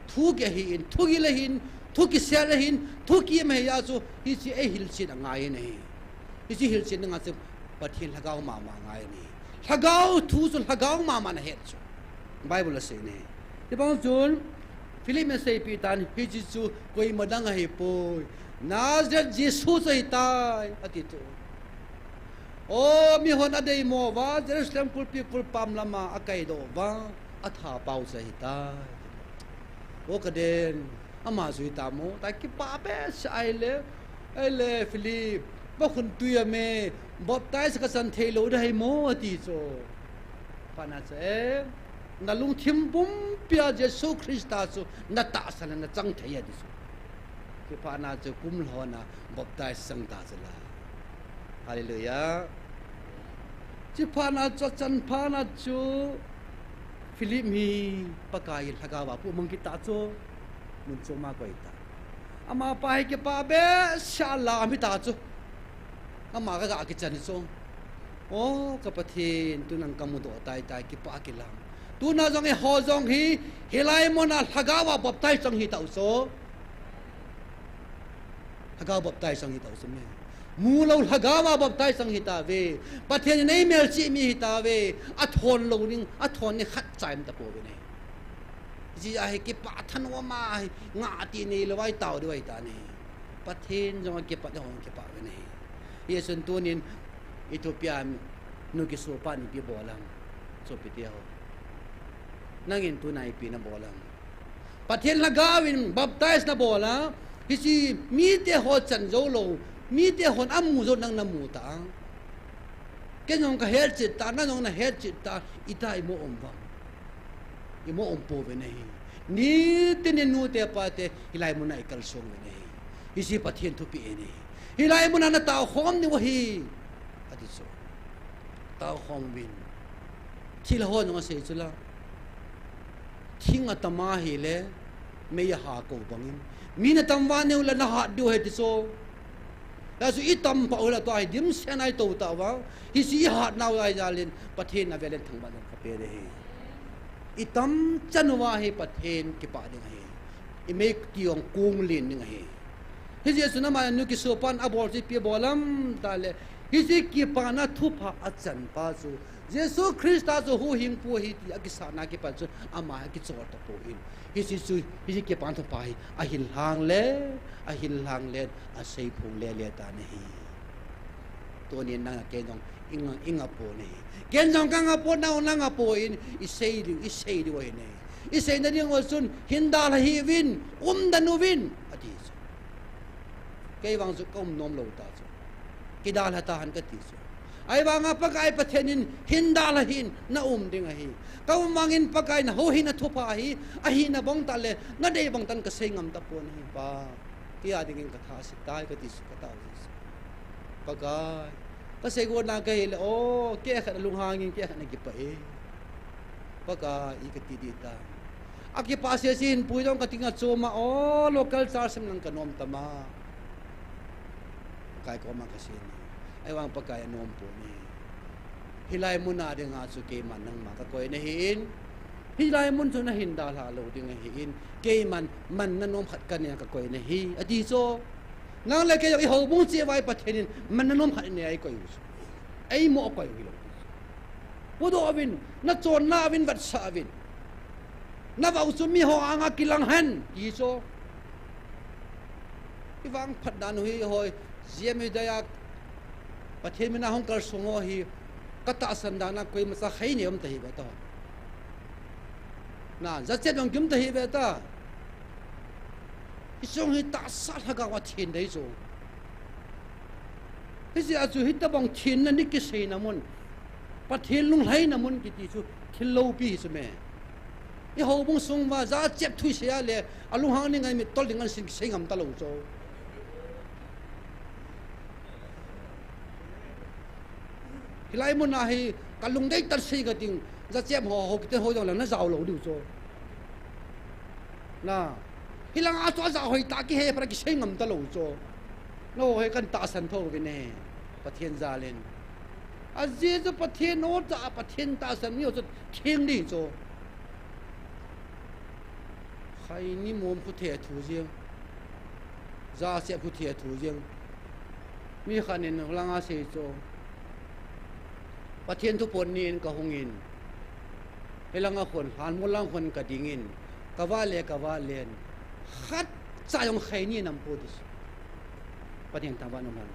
thu kiahin, thugil ahin, thu kisel ahin, thu kim ahi a chu, hiche eihilchen angai ahi. Hiche hilchen dinga chu Pathen lhagao mama angai ahi. Lhagao thu chu lhagao mama nahet chu Bible asei ahi. Hibang chun Philip in aseipeh tan, hiche chu koima dang ahipoi, Nazareth Jesu chu ahitai ati chu. O, mihon adeimo uva, Jerusalem kulpi kulpam lama akaidoh uva, athapau chu ahitai. O kaden, ama jui tamo, ta kipah behseh ahile, ahile Philip, vakhun tui a me, baptize kachan theilou ding ahimo ati chu. Phatna chu, e, nalungthim pumpia Jesu Christa chu natahsan le nachang thei ati chu. Chuphatna chu kum lhona baptize chang ta chu la. Hallelujah. Chuphatna chu achan phatna chu Philip hi Pakai lhagaova puimang kit ta chu, mun choma koi ta. Amapa hi kipah behseh a lam hita chu. Ama kaga kichan chu. O, ka Pathen, tun nang kamudoh tai tai, kipah kilam. Tuna jong eiho jong hi, hilai muna lhagaova baptize chang hitau chu. Lhagao baptize chang hitau chu me. Mulou lhagaova baptize chang hitauve. Pathen in eimelchih mi hitauve. Athon lou ding, athon ni khatcha ium tapouve ne. Hijeh a hi kipah thanoma hi, ngah ti neilou a itao diu ahitan ahi. Pathen jong akipat, eiho jong kipah uve ne. Hijeh chun tunin Ethiopia nu kisopan ipi bol ham, sopite ho. Nangin tuna ipi nabol ham. Pathen lhagaovin baptize nabol a, hiche mite ho chan joulou, mite hon amu jou nang namu ta. Ken jong kahet chet ta, nang jong nahet chet ta, ita imo um vang. Imo um pouve ne hi. Nitin in nute pate hilai muna ikalsong uve ne hi. Hiche Pathen thupeh ahi. Hilai muna nataokhom diu ahi, ati chu. Taokhom uvin. Thilha hon jong asei chu la. Thing atam ahile, mei aha kou bangin, mi natam uva neu le nahat diu ahi ti chu. Hijeh chun itam phat u le tua hi dimset a itou tauva, hiche ihatnau ahijalin Pathen avelin thangvah jong kapeh ding ahi. Itam chan uva hi Pathen kipah ding ahi. Imei ti jong kong len ding ahi. Hijeh chun ama nu kisopan abol chu ipi abol ham tile, hiche kipana thupha achanpa chu Jesu Christa chu huhhingpu ahi ti akisahna kipat chun ama hi akichol tapon, hiche chu, hiche kipana thupha hi ahil lhang le, ahil lhang le, aseiphong lele tan ahi. Tunin nang ken jong inga, inga pon ahi. Ken jong kanga pon, nang, nanga pon, isei diu, isei diu ahi ne. Iseina dingu chun hin dalha hih uvin, umden uvin, ati chu. Kei vang chu kaum nomlou ta chu. Kidalha tahen kati chu. Ahivanga Pakai Pathen in hin dalha hih in, naum ding ahi. Kaum vangin Pakai in ahouhingna thupha hi, ahina bang tah le, nadei bang tah in kasei ngam tapon ahi Pa. Kei a dingin katha asetai kati chu katao jeh chu. Pakai, kasei gotna kahile, o, kei khat alunghang in, kei khat nakipah e. Pakai, i kati ding ta. Akipah sese hin pui dong kating a chom a, o, local church sem lang kanom tama. Pakai koma kasei ahi. Ahivang Pakai anom poi. Hilai mun a dinga chu keiman nangma kakoi nahin. Hilai mun chu nahin dalha lou ding ahin. Keiman manna nom khat kanei a kakoi nahi, ati chu. Nang le kei jong i houbung cheh uva Pathen in manna nom khat inei a ikoi u chu. Eimo koi u hilou. Pudoh uvin, nachonna uvin, vetsah uvin. Navah u chu miho anga kilang hen, ti chu. Ivangphat dan u hi hoi, J M U dei a Pathen mina hung kalsong ho hi, katahsan dan a koimacha khei nei um tahih ve ta. Na, jachat jong kium tahih ve ta. Hiche jong hi tahsa lhagao a thenna ahi chu. Hijeh a chu hitobang thenna ni kiseina mun, Pathen lunglhaina mun kiti chu thil loupi hi chu me. I houbung sung uva jachat thu isei a le, alunghang ni ngai mittol ding ansin kisei ngam talou chu. Hilai mun a hi kalung dei tah sei kating, jachat ho, ho kiti ho jong le najao lou diu chu. Na, hilang a chu ajah hoi tah kihe phat a kisei ngam talou chu. Nangho hi kan tahsan tho uvin e, Pathen jal in. Ajeh chu Pathen o tah a Pathen tahsan miho chu theng ding chu. Khaini mom khu thethu jeng. Jachat khu thethu jeng. Mi khat in lang a sei chu. Pathen thupon ni in kahung in. Hilang a khun, Hanmol lang khun kading in. Kavah le, kavah len. Khatcha jong khaini nam pu ti chu. Pathen thangvah in umhen.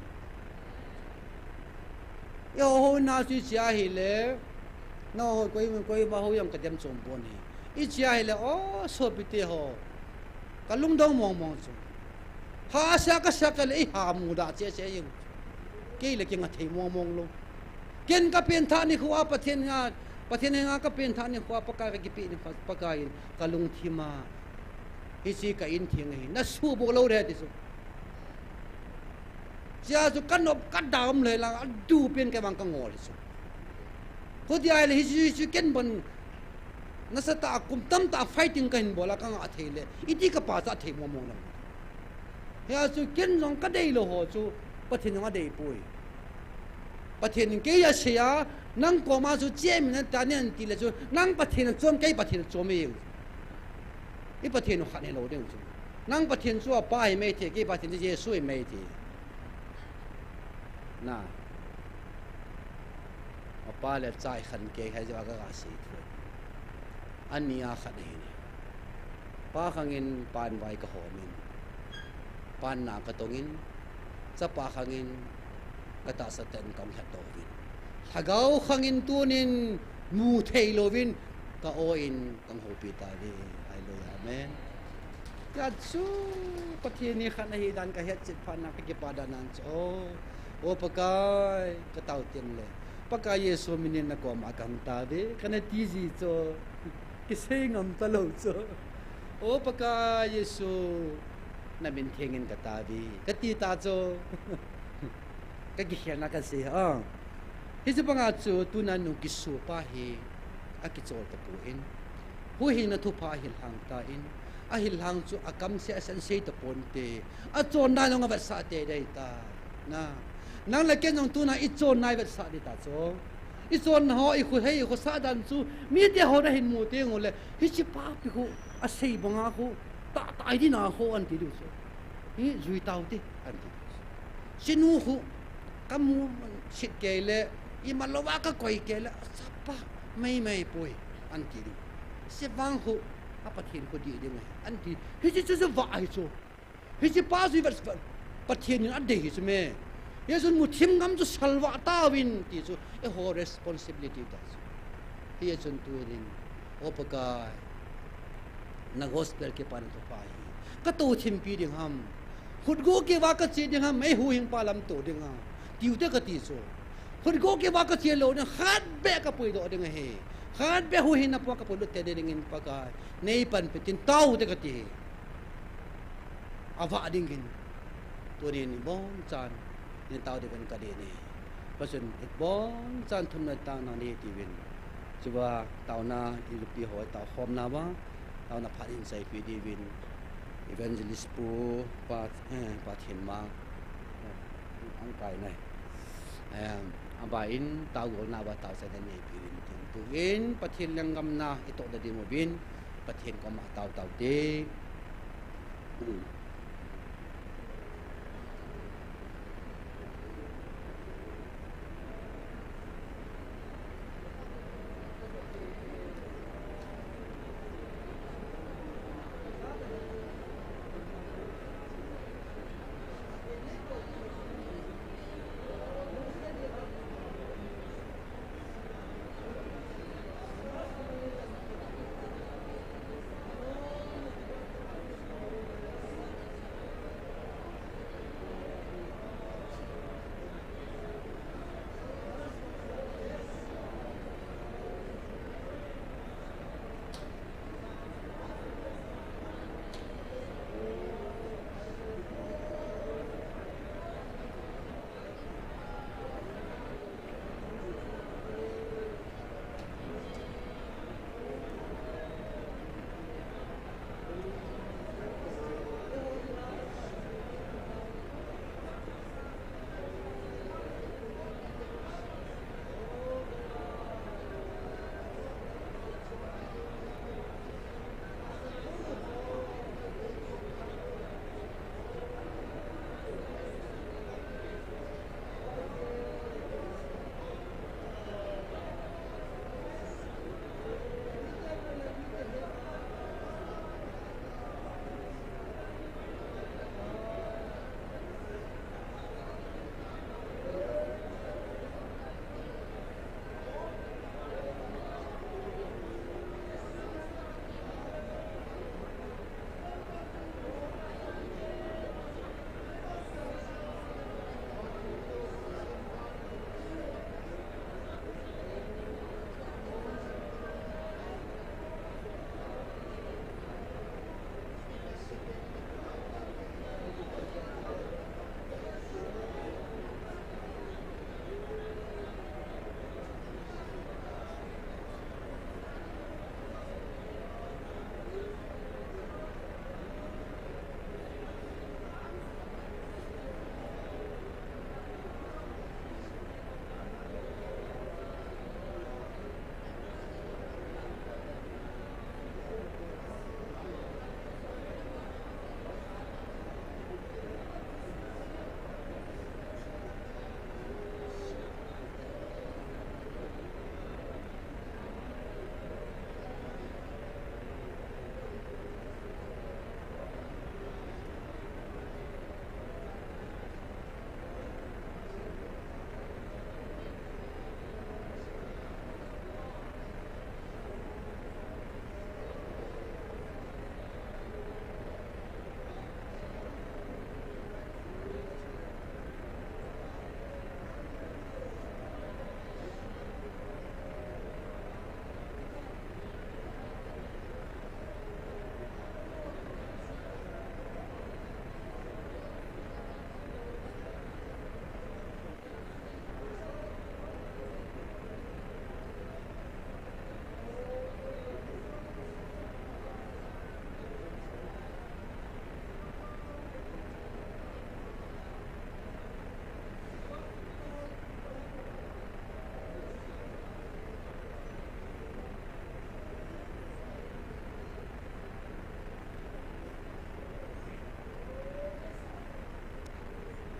Eiho houna chu ichea hile, nangho koima, koima hou jong kadem chom pon ahi. Ichea hile, o, sopite ho. Kalungdong mong mong chu. Hahsa kasa kale, iha mudah cheh cheh jeng. Kei le kinga thei mong mong lou. Ken kapengthah nikho a Pathen a, Pathen henga kapengthah nikho a Pakai kakipeh nikho a Pakai in kalungthim a. Hiche ka in theng ahi. Nasuhbou lou ding ti chu. Chea chu kanop kadam le lang, adupen kei vang kangol hi chu. Hiti ahile hiche, hiche ken bon nasatah a kum tamtah fighting kahin bol a kangah thei le, iti kapachat thei mong mong lang. Hia chu ken jong kadeilou ho chu Pathen jong adeipoi. Pathen in kei asei a, nang koma chu chemna tah nen ti le chu, nang Pathen achom, kei Pathen achom e. I Pathen u khat hilou ding chu. Nang Pathen chu apa hi mai thei, kei Pathen chu Jesu hi mai thei. Na. Apa le cha ikhen kei hai jeh a kaga sei thu. Ani a khat ahi. Pa khang in pan vai kahom in. Pan na katong in. Chapa khang in katahsa tah in kahung lhatdoh uvin. Lhagao khang in tun in mu thei louvin ka-o in kahung houpi tauve. Hallelujah. Amen. Hijeh chun Pathen hi khat ahi dan kahet chet phat na kakipah dan nan chu. O, O Pakai, katao teng le. Pakai Jesu min in nakoma kahung tauve. Kana ti ji chu. Kisei ngam talou chu. O Pakai Jesu, namin theng in katao ve, kati ta chu. Kakikhelna kasei a. Hiche banga chu tuna nung kisopa hi akichol tapon. Huhhingna thupha ahil hang tan. Ahil hang chu akamseh a asei taponte. Achonna jong avetsah teitei tai. Na. Nang le ken jong tuna ichonna ivetsah ding ta chu. Ichonna ho, ikhohei, ikhosah dan chu, mite hon ahin mu teng uleh, hiche papi khu, asei banga khu, tah tah ding na khu anti diu chu. Hi, jui taute, anti diu chu. Hiche nu khu, kamu sit kei le, imalouva kakoi kei le, achapa, mai mai poi, anti diu. Hiche vang khu, a Pathen khu dih ding ahi, anti. Hiche chu chu vah ahi chu. Hiche pa chu ivet, Pathen in adei hi chu me. Hijeh chun muthim ngam chu salvah tauvin ti chu eiho responsibility ta chu. Hijeh chun tunin, O Pakai, na gospel kipana thupha hi katou thimpi ding ham. Khutgo keuva kache ding ham, ei huhhing pa lam tou ding ham. Tiute kati chu. Khutgo keuva kache lou ding, khat beh kapuidoh ding ahi. Khat beh huhhingna pua kapuilut tei dingin Pakai. Nei panpi tin taute kati hi. Avah dingin. Tunin ibonchan, nei tao diuvin kadei e. Pachun ibonchan thumna taona nei tiuvin. Chuva taona ilupi ho taokhomna uva, taona phat in seipi diuvin. Evangelist Pu Pa, eh, Pa Thenmang. Hung kai nai. Em, aban taogolna uva taochaina neipiuvin tin, tuin Pathen lenggam na itoh da ding uvin, Pathen koma tao taute.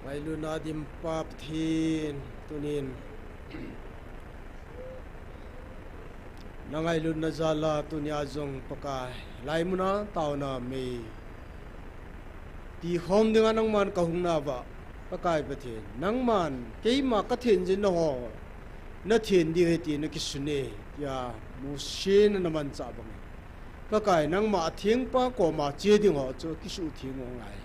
Ngailutna dimpa Pathen, tunin na ngailutna jal a tunia jong Pakai, hilai muna taona mei tikhom dinga nangman kahung nauva, Pakai Pathen, nangman keima kathen jing na ho nathen diu ahi ti nakisun e, tia Mose in ana manchah bangin, Pakai, nangma athengpa koma che ding ho chu kisuhtheng u angai.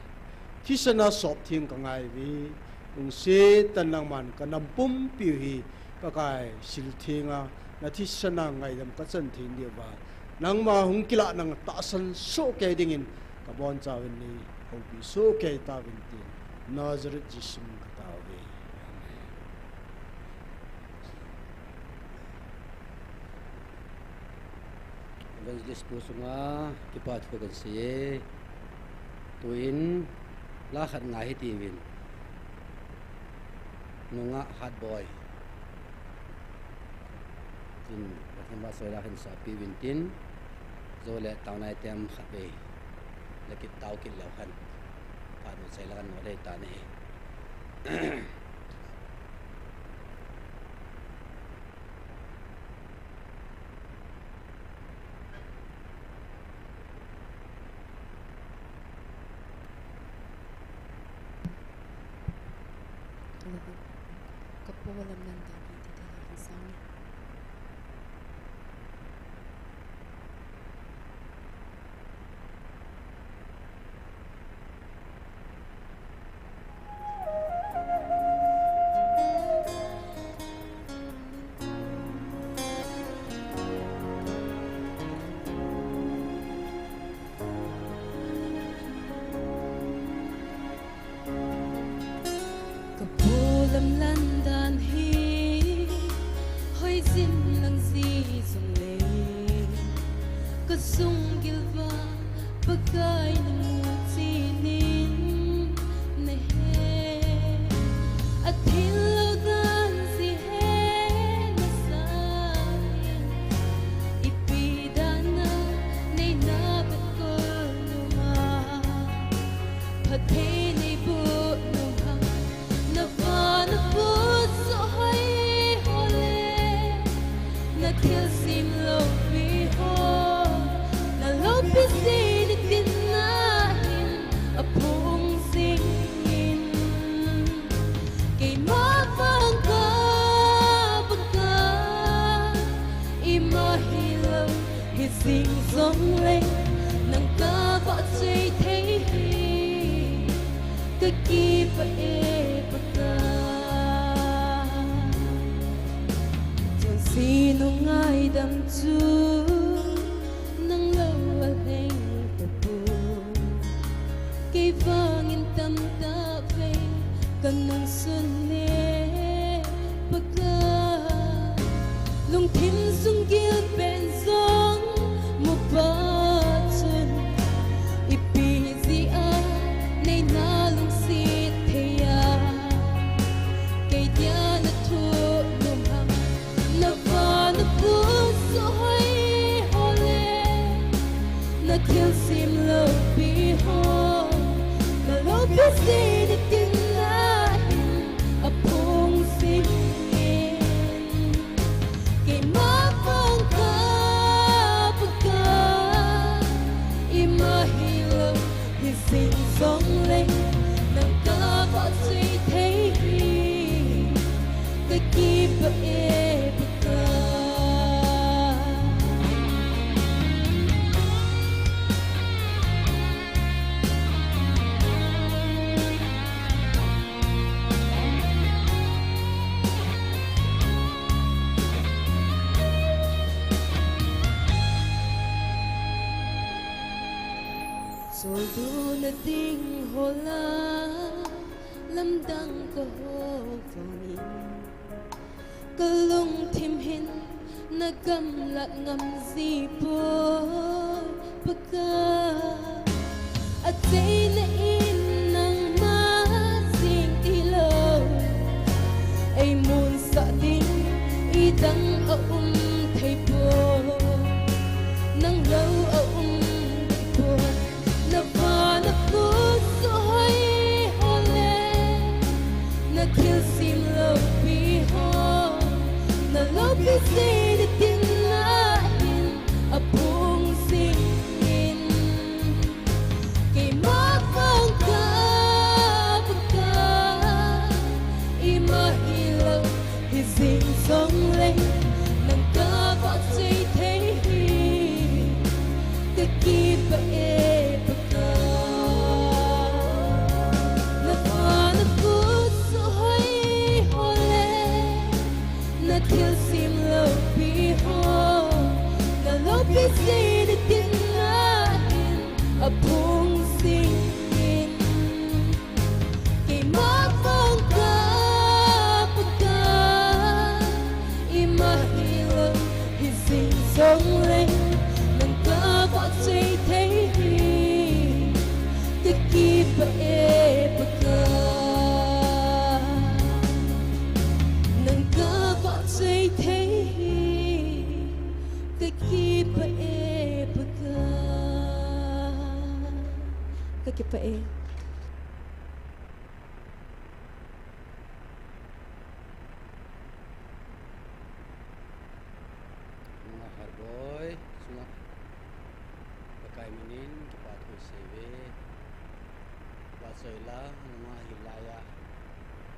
Thisan a sop theng kangai uve. Lungset tah in nangman kanam pumpi u hi, Pakai, sil theng a na thisan a ngaidam kachan thei diuva, nangma hung kilah nang tahsan soh kei dingin kabonchauvin, neihoupi soh kei tauvin tin, Nazareth Jesu min in katao uve. Amen. Evangelist pu chunga kipa thu kahin seiye. Tuin la khat ngai hitiuvin. Nungah Hatboi. Tin, Pathen vahchoi la hin sopi uvin tin, jou le taona item khatvei le kit tao kit leu hen, phat nu chai la kan no dei ta nahi. Ka pu lam nan dan hi ti te la hin sang e. Ka pu lam lan dan hi hoijin lang ji jong le, ka sunggil uva Pakai na mu chin in na he. A thil lo dan ji he na sa in, ipi dan a nei na ka kol nu ma. Phatthei nei boh nu ham, na va na pu sohoi ho le, na thilsem loupi ho, na loupi sei ni tin na hin aphung jing in. Keima vang ka baka, ima hilou hi jing jong le, nang ka vahchoi thei hi ka kipah e Pakai. Chonse nu ngaidam chu nang lou a leng tapou. Kei vang in tamtah vei ka nungsun e Pakai. Lungthim sunggil pen jong mu phat chun, ipi jeh a nei na lungset thei a, kei dia na thum nu ham. Na va na pu sohoi ho le, na thilsem loupi ho, na loupi sei ni tin na hin aphung jing in. Keima vang ka baka, ima hilou hi jing jong le, nang ka vahchoi thei hi ka kipah e Pakai. Choldo na ding ho la, lamdang ka ho vang in, ka lungthim hin na gamlat ngam ji poi Pakai. Acheina in nangma jing tilou, ei munsah ding idang aum thei poi, nang lou aum thei poi. Na va na pu sohoi ho le, na thilsem loupi ho, na loupi sei ni tin na hin aphung jing in. Keima vang ka Nungah Harboi chunga Pakai minin kipa thu seive. Vahchoila nungah hilaiya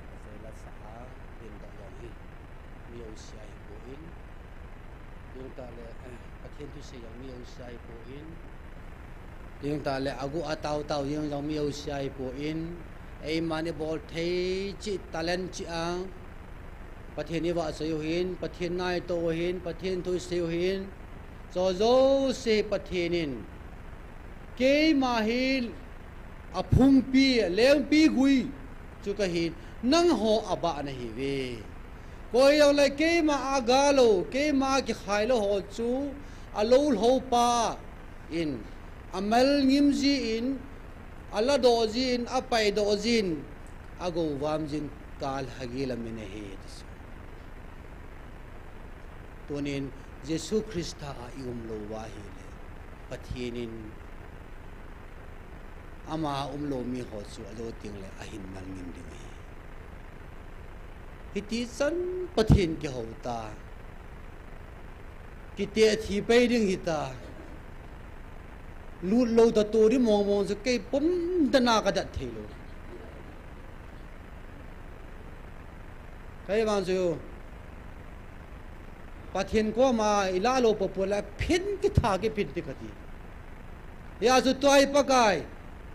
vahchoila sa'a dindoh jong hi mi jouse ahipoi. Chutah le, eh, Pathen thusei jong mi jouse ahipoi. Chutah le agu atao tao jeng jong mi jouse ahipoi. Eima ni bol thei cheh talent cheh a Pathen ivahchoi u hin, Pathen naito u hin, Pathen thusei u hin. Chu jouse Pathen in keima hi aphungpi, lengpi gui chu kahin, nangho abah nahiuve. Koi jongle keima a galou, keima kikhai lou ho chu alou lhou pa in, amal ngim jin, aladoh jin, apaidoh jin, agou vam jin, kalhagi lam in ahi, ti chu. Tunin Jesu Christa a ium lou uva ahile, Pathen in ama umlou mi ho chu ajo tengle ahin mal ngim ding ahi. Hitichan Pathen kihou ta, kiteh thi pai ding hita, lut lou ta tu di mong mong chu kei pum tana kadat thei lou. Kei vang chu Pathen koma ilah lou popo le phin kitha kiphin ti kati. Hijeh chun tua hi Pakai,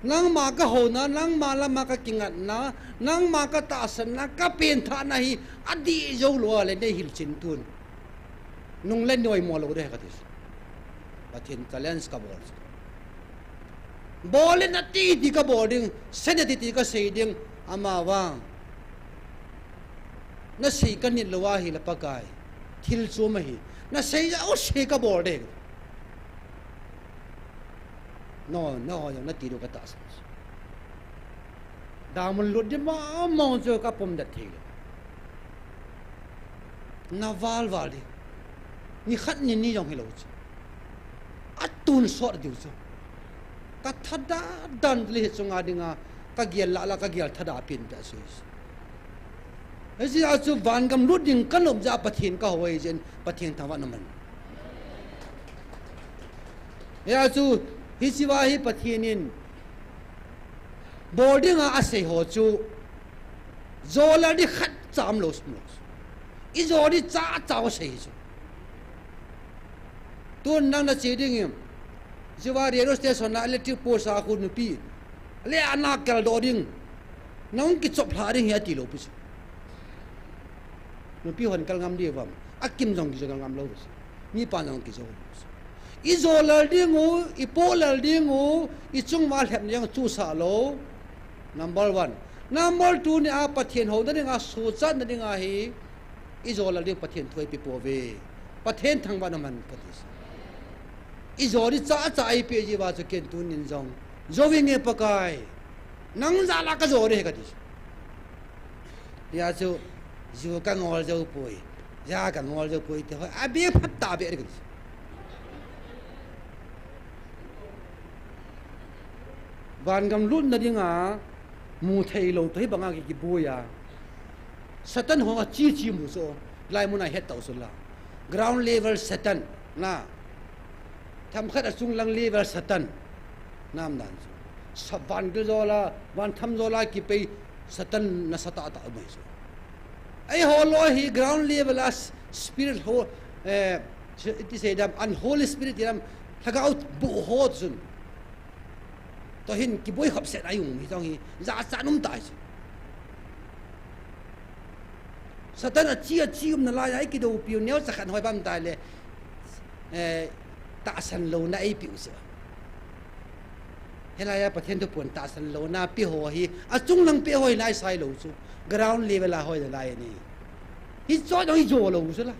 nangma kahouna, nangma lama kakingatna, nangma katahsanna, kapenthahna hi adih jou lou a le nei hilchen tun. Nung le nei oimo lou ding kati. Pathen challenge kabol. Bol in ati ti kabol ding, sei in ati ti kasei ding, ama vang. Nasei kanit lou ahile Pakai, thil chom ahi. Nasei jouse kabol ding. No, no, nati diu katahsan. Damun lut di mong mong chu kapum det thei lou. Naval val di. Nikhat nini jong hilou chu. Atun sot diu chu. Kathadah dan le hiche chunga dinga kagel lah lah kagel thadah pen peh chu. Hijeh a chu vangam lut ding kanop jeh a Pathen kahou ahi jeh in Pathen thangvah in aman. Hijeh a chu hiche va hi Pathen in bol dinga asei ho chu, jolal di khatcha umlou, umlou. Ijol di chacha asei chu. Tun nang nache ding in, hiche va radio station a electric post a khu nupi, le ana kaldoh ding, nang kichop lha ding hi ati lou pi chu. Nupi hon kal ngam di vam, akim jong kijou ngam lou pi chu. Mipa jong kijou. Ijolal ding u, ipohlal ding u, ichung uva lhepna jong chusah lou. Number one. Number two ni a Pathen houna dinga, sochatna dinga hi, ijolal ding Pathen thu eipeh pouve. Pathen thangvah in aman kati. Ijol di chacha eipeh jeh uva chu ken tunin jong, jou inge Pakai. Nang jal a kajou ding ahi kati. Hijeh a chu, ju kangol jou poi, ja kangol jou poi ti ho, abeh phat tahbeh ding. Vangam lutna dinga, mu thei lou toh hibanga ki, kiboi a. Satan ho achi chi mu chu, lai mun a het tau chu la. Ground level Satan, na. Themkhat achung lang level Satan. Nam dan chu. Sa vangam jol a, vangam jol a kipei Satan nasatah tah um ahi chu. Eiho loi hi ground level a s-, spirit ho, eh, iti sei dam, unholy spirit ti dam, lhagao bu ho chun. Toh hin kiboi khop set a i um hi jong hi, jachat um tai chu. Satan achi, achi umna lai a, i kidoupiu neocha khat hoi bam tai le, eh, tahsan louna eipeu chu. Hilai a Pathen thuphon tahsan louna pe ho hi, achung lang pe ho hi lai sai lou chu. Ground level a hoi lai ni. Hicho dong hijo lou chu la.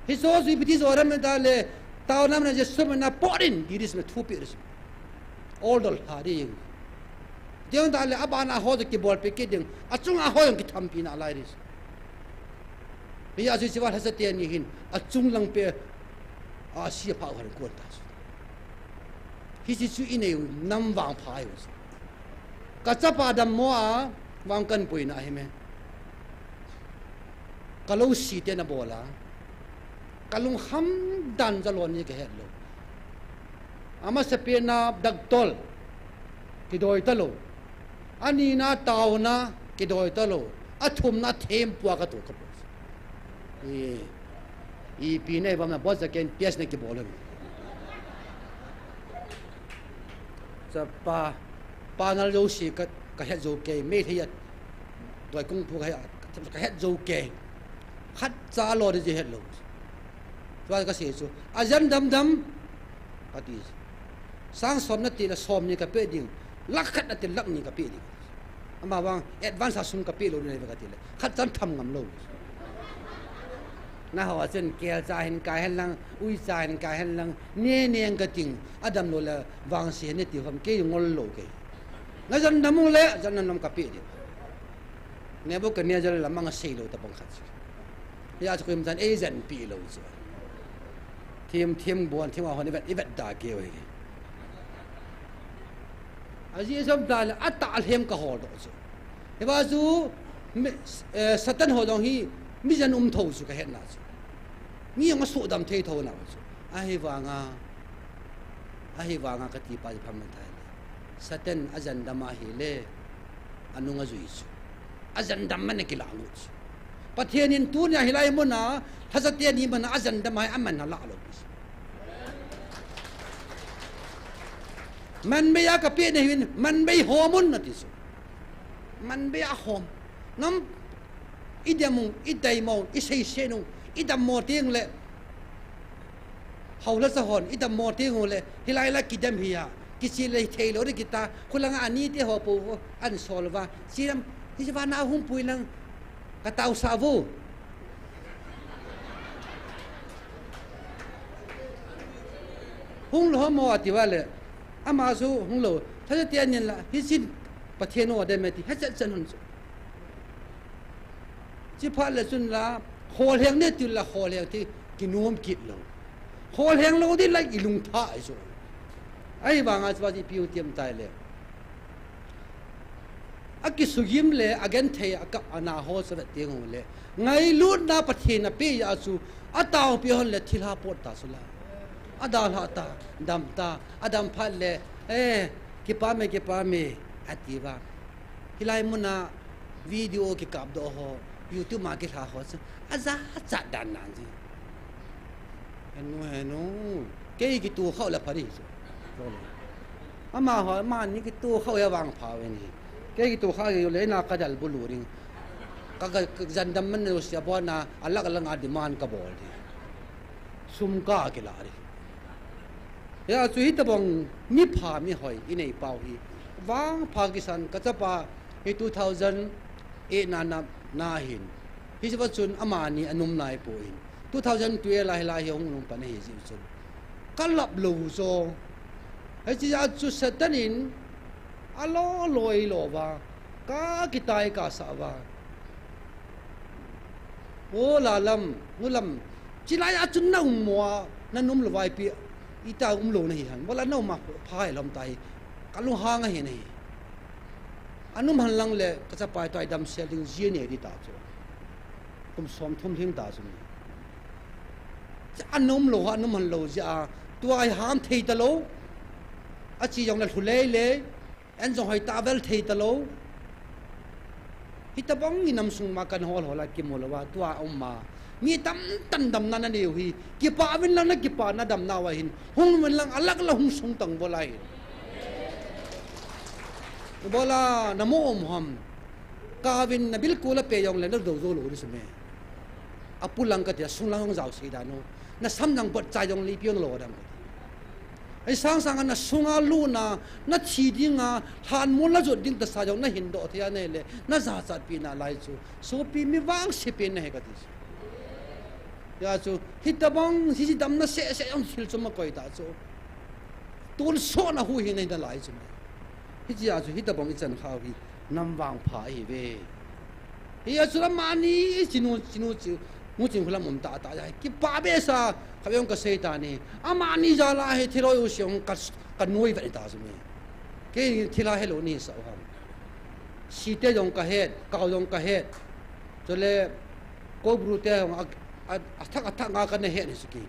Hicho chu ipi ti jo ram ta le, taona mana Jesu mana porin, di dis me thupi dis. Oldol ha ding. Tiang ta le abana ho chu kibolpi kit ding. Achunga ho jong kithampina lai dis. Hijeh a chu hiche va lhasate ni hin, achung lang pe, a sia pha u han kon ta chu. Hiche chu inei u nam vangpha ahi u chu. Kachapa dammo a vang kahin puina ahi me. Kalou si te na bol a. Kalungkham dan jalon ni kahet lou. Amasapen a doctor kidoi talou. Anina taona kidoi talou. Athumna thempua katoh kapo. I, ipi na ivam na bol jaken pias na kibol lou. Chapa, panal jouse ka, kahet jou kei, Meitei a, doi kung phu kahet, kahet jou kei. Khatcha lo di het lou. Tua kasei chu, ajan damdam, kati. Sang som nati le som ni kapeh ding, lakh khat nati lakh ni kapeh ding. Amavang advance a sum kapeh lou ding ahi ve kati le, khatchan tham ngam lou. Nangho chun kelcha hin kai hen lang, uicha hin kai hen lang, ne neng kating, adamlou le vangse nati ham, kei ngol lou kei. Najan dam u le, jan dam dam kapeh ding. Nebuchadnezzar lamang asei lou tabang khat chu. Hijeh chun koima chan eijen peh lou chu. Thim, thim bon, thim a hon ivet, ivet da keu hi. Ajeh jom da le, atah lhem kahol doh chu. Hiva chu, mi, eh, Satan ho jong hi, mi jan um tho chu kahetna chu. Mi jong asuhdam thei tho na chu. Ahivanga, ahivanga kati pa chu phaman thai le. Satan ajan dam ahile, anung ajui chu. Ajan dam man akilah lut chu. Pathen in tunia hilai muna, lhasate ni mana ajan dam ahi aman alah lou chu. Manbei a kapeh nahin, manbei hom un nati chu. Manbei a hom. Nam, idam u, idaimo u, iseiset u, idammo teng le. Hao lhasa hon, idammo teng u le, hilai la kidam hi a, kichih le thei lou di kita, khulanga anite ho po, ansol uva, chilam, hiche vana hung pui lang, kataosah vo. Hung lou ham ati uva le, ama chu hung lou, lhasate anin la, hiche Pathen order me ti, hechet chet hon chu. Chuphat le chun la, kholheng ne til la, kholheng ti, kinom kit lou. Kholheng lou di la, ilung thah ahi chu. Ahivanga chu ipi u ti ham tile. Akisugim le, agenthei, akap ana ho chu vet teng u le. Ngailutna Pathen apeh a chu, ataopi hon le, thilha pot ta chu la. Adalhah ta, dam ta, adam phat le, eh, kipah me, kipah me, ati uva. Hilai muna video kikap doh ho, YouTube ma kilha ho chu, ajachat dan nan ji. Henu, henu, kei kitoh khah le pha di chu. Amaho, amani kitoh khah a vangpha uve ni. Kei kitoh khah le na kadal bulu ding. Ka, ka, ka jan dam man lou sia bona, alak langa demand kabol di. Sum kakila di. Hijeh chun hitabang mipha mihoi inei pau hi. Vangpha kisan kachapa hi two thousand eight na, na, na hin. Hiche va chun amani anum nai poi. Two thousand twelve a hilai hi hung lhung pan ahi jeh chun. Kalap lou chu. Hiche a chu Satan in alo loi lo uva. Kakitai kasah uva. O lalam, hulam. Chilai a chun na um mo a, na um lou vai pi, ita um lou na hi ham. Bola na um a pha hilom ta hi. Kalunghang ahi nahi. Anum hen lang le, kachapa toh idam sel ding jeh nei di ta chu. Kum som thum lhing ta chu ni. Cha anum lou ha, anum hen lou jeh a, tua hi ham thei talou. Achi jong le lhu lei lei. An jong hoi ta vel thei talou. Hitabang inam sung ma kan hol hol a kimu lou a, tua um ma. Mi tamtah damna nanei u hi. Kipah uvin lang na kipah na damna uva hin. Hung uvin lang alak la hung sung tang bola hin. Bola na mo um ham. Ka uvin na bilkul a pe jong le na do jo lou di sum e. Apu lang kati a sung lang jong jao sei dan u. Na sam lang bot chai jong le ipi jong lo dan u. Ahi sang sang a na sunga luna, na thi dinga, lhanmol la jot ding tasa jong na hin doh thei a nei le, na jachatpi na lai chu, sopi mi vangse pen nahi kati chu. Hijeh chun, hitabang, hiche damna seh seh jong thil chu ma koi ta chu. Tonsot na huhhing nahi nalai chu. Hijeh chun, hitabang ichan khau hi, nam vangpha ahi ve. Hijeh chun amani chinu, chinu, chi, mu chin khulam um tah tah jeh. Kipah behseh, khatvei jong kasei ta ni. Amani jal a hi thilhoi u siang ka, Ka noi vet ta chu mi. Kei thilha helou ni sa ham. Site jong ka het, kau jong ka het. Chule, Koubru te jong a, a, a thak, a thak nga ka na het ni chu kei.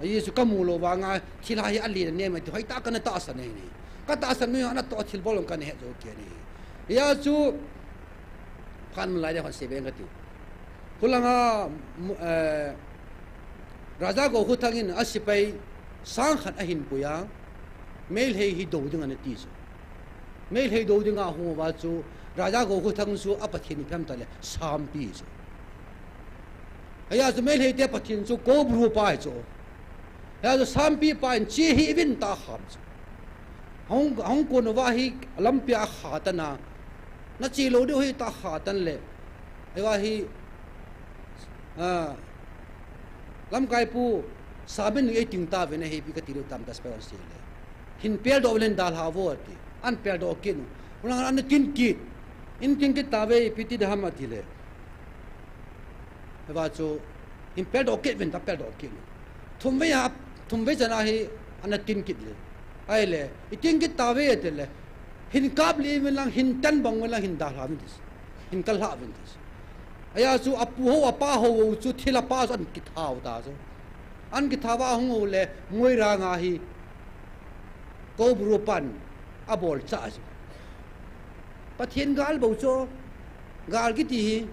A Jesu ka mu lou vanga, thilha hi a li na ne mai ti, hoi ta ka na tahsan nei ni. Ka tahsan nu ana to thil bol jong ka na het jo kei ni. Hia chu, phan lai de hon se veng ka ti. Hulanga, mu-, eh, Raja Gokhuthang in a sipai sang khat a hin pui a, Meitei hi do ding ana ti chu. Meitei do ding a hung uva chu, Raja Gokhuthang chu a Pathen ipi ham tale, Sampi chu. Hia chu Meitei te Pathen chu Koubru pa hi chu. Hia chu Sampi pa in che hi vin ta ham chu. Hung, hung kon uva hi lampi a kha ta na. Na che lou diu hi ta kha tan le. Hia hi, a, lamkai pu, Samin ei ting ta ve na hi pi ka ti lou tam ta spe on si le. Hin pel do len dal ha vo ti. An pel do kin. Ulang an tin kit. In tin kit ta ve pi ti da ham a ti le. Hia chu, hin pel do kit vin ta pel do kit. Thum ve ha, thum ve chana hi, ana tin kit le. Ai le, i tin kit ta ve te le. Hin kap li vin lang, hin tan bang vin lang, hin dal ha vin tis. Hin kal ha vin tis. Hia chu, a pu ho, a pa ho, chu thil a pa chu an kithau ta chu. An kithau a hung ho le, Moirang a hi, Koubru pan, a bol cha chu. Pathen gal bou chu, gal kiti hi,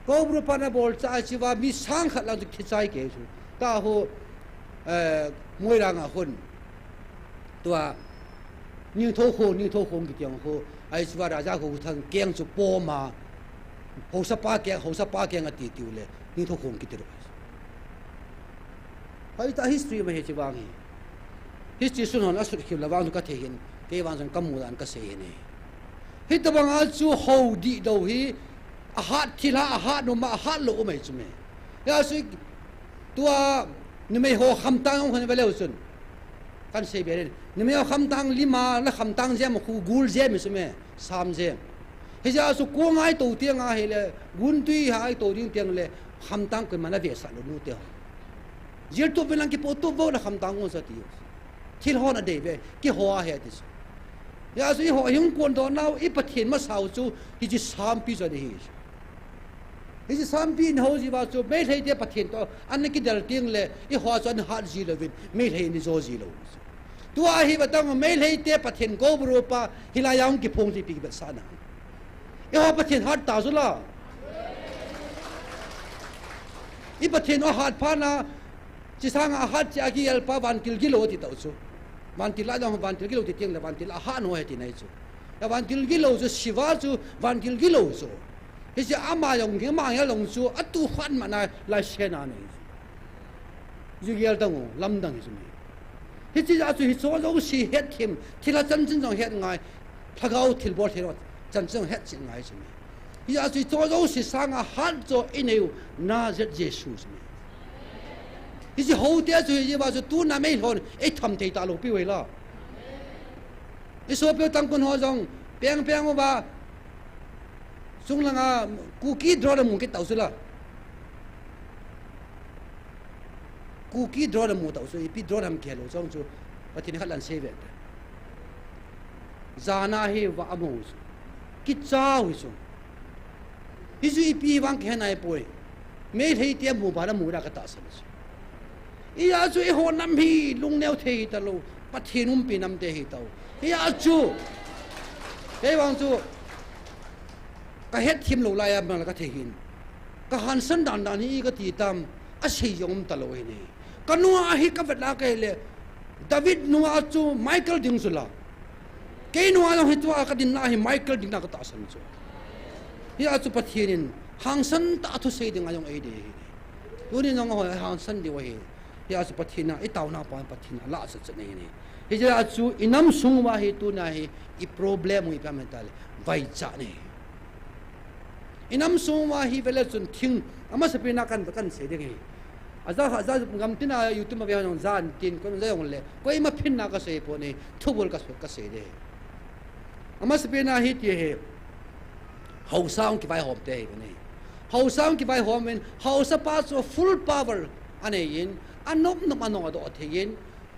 Koubru pan a bol cha chu va mi sang khat lang chu kichai kei chu. Ta ho, eh, Moirang a hon. Tua, Ningthou Khong, Ningthou Khong kiti ang ho. Ai chu va Raja Gokhuthang keng chu pom a. Haosa pa keng, Haosa pa keng a ti tiu le. Ningthou Khong kiti ro. Hoi ta history ma hi chi vang hi. History sun hon a sut khim la vang chu ka thei hin, kei vang chun ka mu dan ka sei hin e. Hi ta bang a chu ho di do hi, a hat thil ha, a hat no ma, a hat lo mai chu me. Ya su tua ni mai ho kham tang hon ve leu sun. Kan sei be ren. Ni mai ho kham tang lima la kham tang jem khu gul jem su me. Sam jem. Hijeh a chu ko ngai to tiang a hile, gun tui hai to ding tiang le, kham tang koima na ve sa lo nu te ho. Jil tu vin lang kipo tu vo la kham tang ngon sa ti. Thil ho na dei ve, ki ho a he ti. Ya chu i ho hing kon do nau, i Pathen ma sau chu, hi chi Sampi chu ni hi. Hi chi Sampi in ho ji va chu, Meitei te Pathen to, an ki del tiang le, i ho chu an hat ji lo vin, Meitei ni jo ji lo. Tua hi va tang Meitei te Pathen Koubru pa, hi la yang ki phong ji pi ki bet sa na. I ho Pathen hat ta chu la. I Pathen o hat pha na, chi sang a hat chi a ki yel pa van kil gilo ti tau chu. Van kil la dong van kil gilo ti tiang le van kil a hat no he ti nai chu. Ya van kil gilo chu siva chu van kil gilo chu. Hi chi ama yong ki ma ya long chu a tu khan ma na lai se na nei. Ju gel dang o, lam dang hi chu ni. Hi chi a chu hi cho jo si het thim, thil a chan chin jong het ngai. Lhagao thilbol thei lo, chanchin het chin ngai chu mi. Hi a chu cho jo si sang a hat jo i neiu Nazareth Jesu chu mi. Hi chi ho te chu hi va chu tu na mei lhon, ei tham thei ta lo pi wei la. I so pe tang kun ho jong, peng peng va, sung langa Kuki drone mu ki tau chu la. Kuki drone mu tau chu, ipi drone ham khe lo chong chu, Pathen khat lan sei ve. Jana hi va amu chu. Kichau hi chu. Hi chu ipi vang khe nai poi. Meitei te mu ba na mu da ka ta sa chu. I a chu i ho nam hi lung neo thei ta lo. Pathen umpi nam te hi tau. I a chu. Kei vang chu. Ka het thim lo lai a mang la ka thei hin. Ka hansan dan dan hi ka ti tam. A sei jong um ta lo hi ni. Ka nua hi ka vet la ka le. David nua chu Michael ding chu la. Kei nua jong hi tua ka din na hi Michael ding na ka tahsan chu. Hi a chu Pathen in hangsan ta thu sei ding a jong ei de hi. Tuni jong ho hangsan di wa hi. Hi a chu Pathen a i tauna pa Pathen a la sa cha nei ni. Hi a chu i nam sung wa hi tuna hi i problem u i pa men ta le. Vai cha nei. I nam sung uva hi vele chun thing, amasa pena kan, kan sei ding hi. Aja, aja gam tina YouTube ma ve hong jan tin, kon ja hong le. Koima phinna ka sei poi ni, thubul ka, ka sei de. Amasa pena hi ti hi. Haosa hong kivai hom te hi ni. Haosa hong kivai hom in, haosa pa chu full power anei in, anop nop anong ado thei in,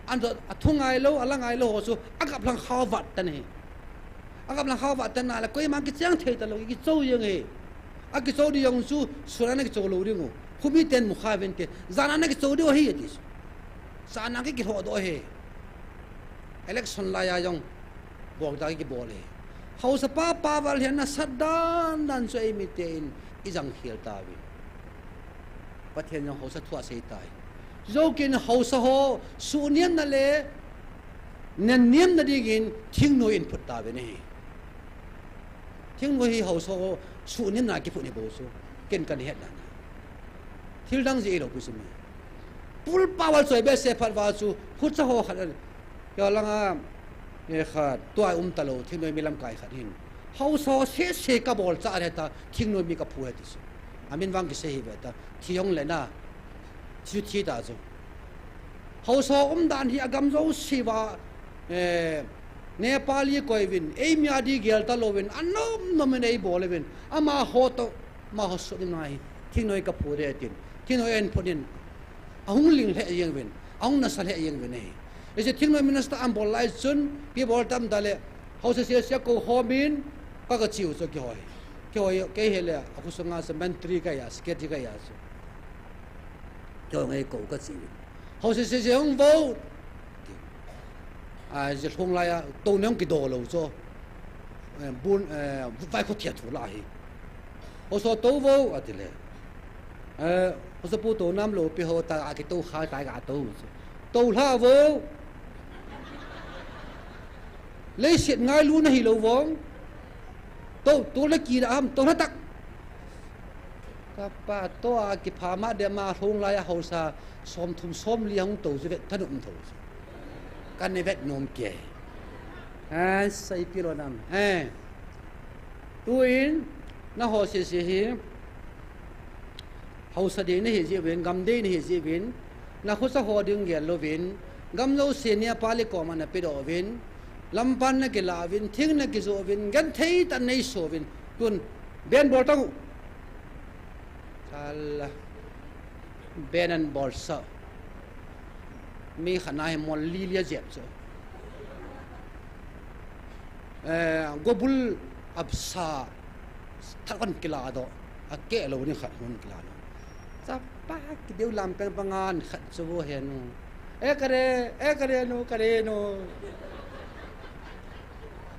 An, athungai lou, alangai lou ho chu, agap lang kha vat tan ahi. Agap lang kha vat tan na le, koima kicheng thei talou, kicho jeng ahi. Akicho di jong chu, sun a nakicho lou ding u. Khomiten mu kha uvin te, jan a nakicho diu ahi, ati chu. Jan a ki, kilhoh doh ahi. Election lai a jong, bol ta kibol ahi. Haosa pa, pa val hian nasat dan dan chu eimite in, ijang khel ta uvin. Pathen jong haosa thu asei tai. Jou kin haosa ho, suhniamna le, nenniamna dingin, thingnoi in phut ta uvin ahi. Thingnoi hi haosa ho, suhniamna kiphut ahi bou chu. Ken kan het dan. Thil dang jeh lou pi chu mi. Pul pa val choi behseh phat val chu, hucha ho khat, kei lang a, e khat, tua um talou, thingnoi mi lamkai khat hin. Haosa ho sese kabol cha ahi ta, thingnoi mi kaphu ahi ti chu. Amin vang kisei hi ve ta, thi jong le na. Thi chu thi ta chu. Haosa ho umdan hi agam jouse uva, eh, Nepali koi uvin, eimi a di gel talou vin, anom nom in eibol uvin, amaho toh, amaho suhniamna hi, thingnoi kaphu e tin, thingnoi eiphut in, ahung ling lheh jeng uvin, ahung nasa lheh jeng uvin ahi. Hiche thingnoi minister an bol lai chun, ipi bol tam ta le, haosa sese a kou khom in, ka, kache u chu kihoi. Kihoi, kei hi le, akhosunga chu mantri kahi a, secretary kahi a chu. Kihoi ngai kou kache uvin. Haosa sese hung vo. A, hiche lhung lai a, tou neng kido lou chu. Eh, bun, eh, vaikho thia thu la hi. Haosa tou vo, ati le. Eh, haosa pu tou nam lou pi ho ta, akitou kha tai ka tou. Tou lha vo. Leiset ngailu nahi lou vong. Tou, tou le ki la am, tou lha tak. Kapa tou a kipha ma de ma lhung lai a haosa, somthum somli hung tou chu vet thanop um tho chu. Kan ne vet nom kei. Asei pi lou nam. Eh. Tuin, naho sese hi, haosa ding nahi jeh uvin, gam ding nahi jeh uvin, nakhosa ho ding gel louvin, gam jouse Nepali koma napedoh uvin, lampan nakilah uvin, thing nakijoh uvin, genthei tah in neiso uvin, tun, band bol tang u. Sala. Band an bol sah. Mi khat na hi mol li li a jep chu. Eh, gobul apsa. Thak an kila doh. Akeh lou ni khat hung kila doh. Chapa kideu lam peng pang a ni khat chu vo he nu. Eh, kare, eh, kare nu, kare nu.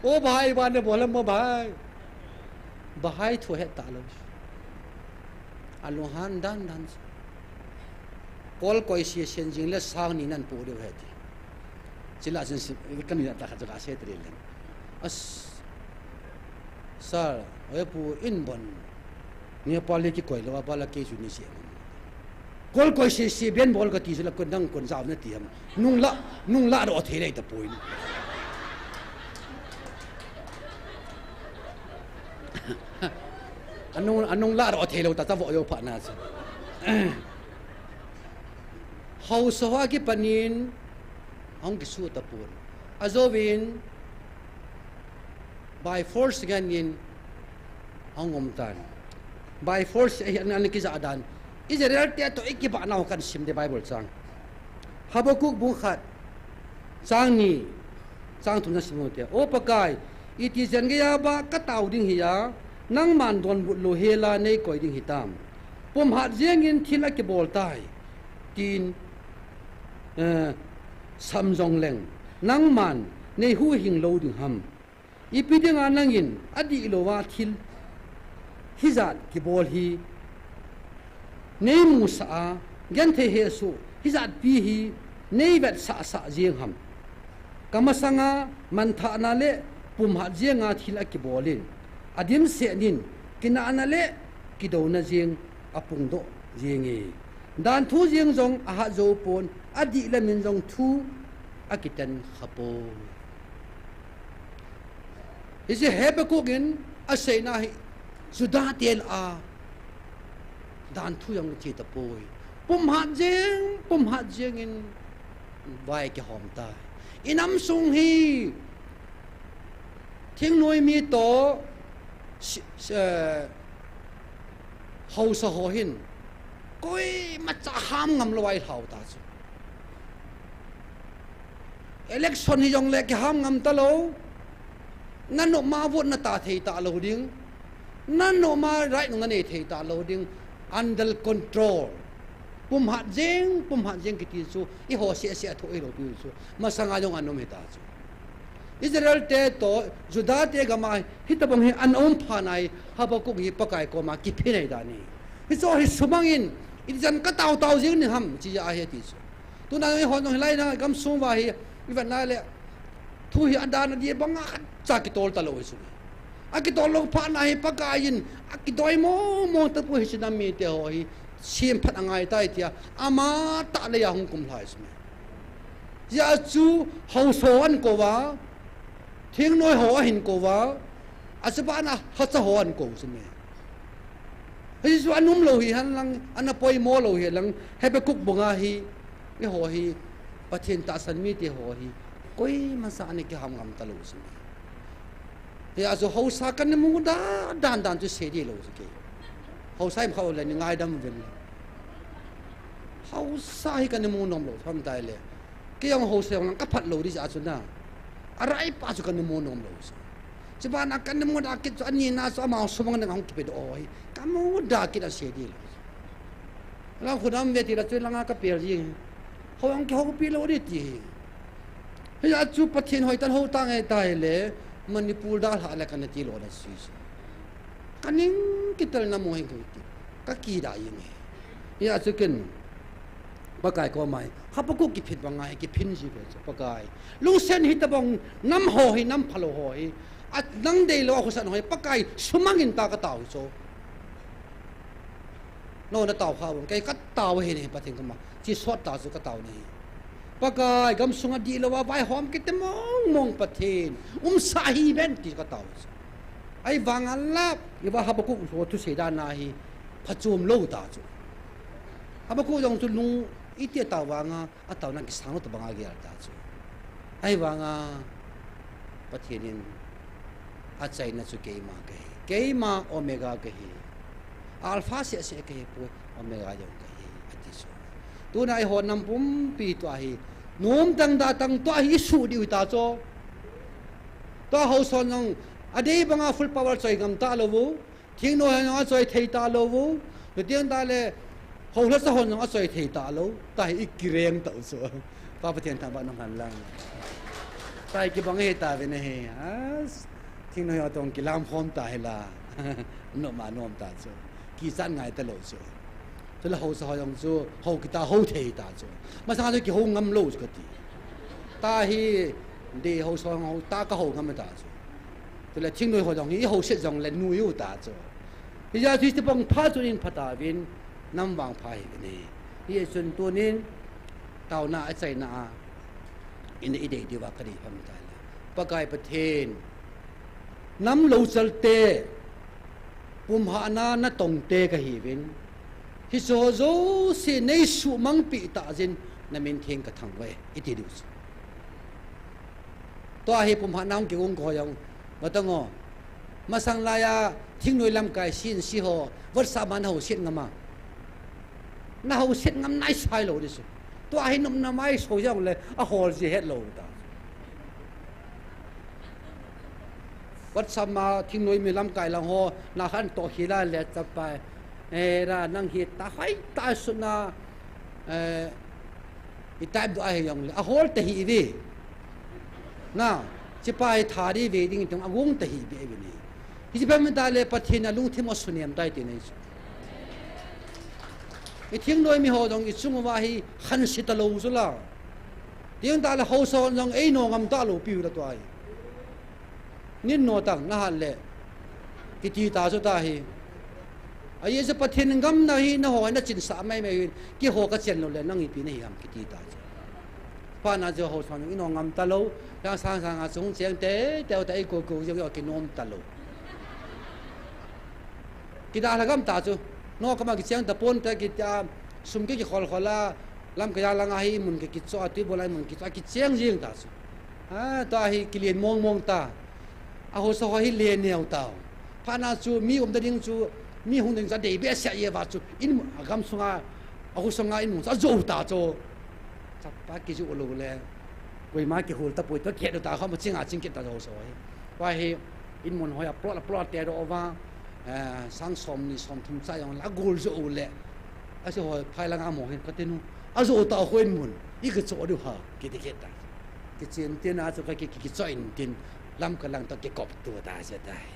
O bhai, ban de bolam mo bhai. Bhai thu het talou. Alunghang dan dan. Kol koi sese jing le sang ni nan pu diu ahi ti. Chila sin si, kan ni ta kha jaga se tri len. As. Sir, oi pu in bon. Nepali kikoi lou a bala kei chu ni se. Kol koi sese band bol kati chu la kon dang kon jao nati ham. Nung la, nung la ro thei lei tapoi. Anung, anung la ro thei lou ta ta vo jo pha na chu. Haosa ho a kipan in, ahung kisu tapon. Ajouvin, by force ngen in, ahung um tan. By force, eh, an, an kija dan. Israel te toh i kibah nau kan sim de Bible chang. Habakkuk bung khat, chang ni, chang thum na sim u te. O Pakai, iti jen geiya ba ka tao ding hi a, nangman donbut lou hel a nei koi ding hitam. Pumhat jeng in thil a kibol tai, tin, eh, sam jong leng, nangman nei huhhing lou ding ham. Ipi dinga nangin adih louva thil hijat kibol hi nei musah a, genthei hesoh hijat pi hi nei vetsah sah jeng ham. Ka masanga manthahna le pumhat jenga thil akibol in, adimset in kinahna le kidouna jeng apungdoh jenge. Danthu jeng jong ahat jou pon, adih lam in jong thu akiten kha poi. Hiche Habakkuk in aseina hi Juda te lah a danthu jong thi tapoi. Pumhat jeng, pumhat jeng in vai kihom tai. I nam sung hi thingnoi mi toh si, si, eh, haosa ho hin koimacha ham ngam lou a i lhau ta chu. Election hi jongle kiham ngam talou. Nanoma vote nata thei talou ding. Nanoma right nung nanei thei talou ding. Under control. Pumhat jeng, pumhat jeng kiti chu, eiho seh seh a thoh hilou pi chu. Masanga jong ana um hita chu. Israel te toh, Juda te gam a, hitobang hi ana um phat nai, Habakkuk hi Pakai koma kiphin ahi dan ahi. Hicho hi sumangin, ichan katao tao jing ding ham, chi ahi ati chu. Tuna eiho jong hilai na gamsung uva hi, ivet na le, thu hi adan adih banga khatcha kitol talou hi chu. Akitol lou phat na hi Pakai in, akidoi mong mong tapoi hiche nam mite ho hi, semphat angai tai tia, ama tah lei a hung kum lhai chu me. Hijeh a chu haosa ho ahin kou va, thingnoi ho ahin kou va, achuban a lhacha ho ahin kou chu me. Hichu ana um lou hi henlang, ana poimo lou hi lang, Habakkuk banga hi, eiho hi, Pathen tahsan mite ho hi, koima cha ana kiham ngam talou chu me. Hijeh a chu haosa kana mu dan dan dan chu sei dih lou chu kei. Haosa im kha le nei ngaidam uvin. Haosa hi kana mu nom lou, tham tai le. Kei jong haosa jong lang kaphat lou ding jeh a chu na. Araipa chu kana mu nom lou chu. Chuban a kana mu da kit chu ani na chu ama sumang ding ahung kipedoh ho hi. Kamu da kit a sei dih lou chu. Lang khun am ve ti la chu langa kapel jing. Hou jong kihoupi lou ding ti hi. Hijeh a chu Pathen hoitah in hou tange tai le, Manipur dalha le kana ti lou na sui sui. Kaning kitel na mo hi kaki, kaki da jing hi. Hijeh a chu ken, Pakai koma hi, Habakkuk kiphin banga hi, kiphin ji ve chu Pakai. Lungset hitobang nam ho hi, nam phalou ho hi. A nang deilou a khosan ho hi, Pakai sumangin ta katao hi chu. Nangho natao kha uvin, kei katao ahi nei Pathen koma. Chi sot ta chu katao nahi. Pakai, gamsunga dihlou a vaihom kiti mong mong Pathen umsah hih in ti katao chu. Ahivanga la, iva Habakkuk ho thusei dan a hi phachom lou ta chu. Habakkuk jong chu lung iti tao vanga, ataona kisang lou tobanga agel ta chu. Ahivanga Pathen in achaina chu keima kahi. Keima Omega kahi. Alpha seh seh kahi poi, Omega jong kahi, ati chu. Tuna eiho nam pumpi tua hi, nom tang dah tang tua hi isuh diu ta chu. Tua haosa ho jong adei banga full power choi ngam talou u. Thingnoi ho jong achoi thei talou u. Chuteng tale, hou lhacha ho jong achoi thei talou. Tahi ikireng tau chu. Pa Pathen thangvah in um hen lang. Tahi kibang ahi tauvin ahi. As, thingnoi ho toh kilam khom tahi la. Nom a nom ta chu. Kichat ngai talou chu. Chule haosa ho jong chu, hou kiti a hou thei ta chu. Masanga chu kihou ngam lou chu kati. Tahi, dei haosa ho tah kahou ngam ta chu. Chule thingnoi ho jong hi, ihou set jongle nui u ta chu. Hijeh a chu hitobang phat chu in pha tauvin, nam vang pha hih uvin ahi. Hijeh chun tunin, taona achaina a, in idei diuva kadei pha um tai le. Pakai Pathen, nam louchalte, pumhatna natongte kahiuvin, hicheho jouse neisuhmangpeh tah jeh in, namin theng kathangvah e, iti diu chu. Tua hi pumhatna hung kigong ho jong, vatang o. Masang laiya, thingnoi lamkai C N C ho, WhatsApp ma nahouset ngam a. Nahouset ngam nai sai lou ding chu. Tua hi nopna mai so jongle, ahol ji het lou ta. WhatsApp ma thingnoi mi lamkai lang ho, na khan toh khel a le chapa. Eh, ra nang hi tahoi tah suna, eh, i type doh ahi jongle, ahol tahih uve. Na, chapa hi tha ding ve ding tung agong tahih uve, uve ni. Hiche phat um tale Pathen a lungthim asunem tai ti nei chu. I thingnoi mi ho jong i chung uva hi khanse talou chu la. Chuteng tale haosa ho jong eino ngam talou piu la tua hi. Nin no tang nahat le. Kiti ta chu tahi. Ajeh chu Pathen gam nahi naho nachinsah mai mai hin. Keiho kachen lou le nang ipi nahi ham kiti ta chu. Phat na chu haosa ho jong ino ngam talou. Lang sang sang a chung cheng teitei u ta i ko ko jong kinom talou. Kidalha gam ta chu. No kama kicheng tapon te kitia sum ki kikhol khol a. Lamkai a lang a hi mun ki kicho a tui bol a mun kicho a kicheng jing ta chu. A, tua hi kilen mong mong ta. Ahaosa ho hi le neo tau. Phat na chu mi umna ding chu, mi hung ding chu adei behseh jeh uva chu. In, agam sunga, ahaosa sunga in mun chu ajou ta chu. Chapa kijou lou le. Koima kihol tapoi, toh kihol ta kha ma chinga ching kit ta jo so hi. Tua hi, in mun hoi a plot, a plot te ro va, eh, sang som ni som thum cha jong la gol jo u le. A si hoi phai langa mo hin ka tinu. A jo ta hoi in mun. I ka cho diu ha, kiti kit ta. Kichen tin a chu ka ki, ki, kicho in tin. Lamka lang toh kikop tu ta se ta hi.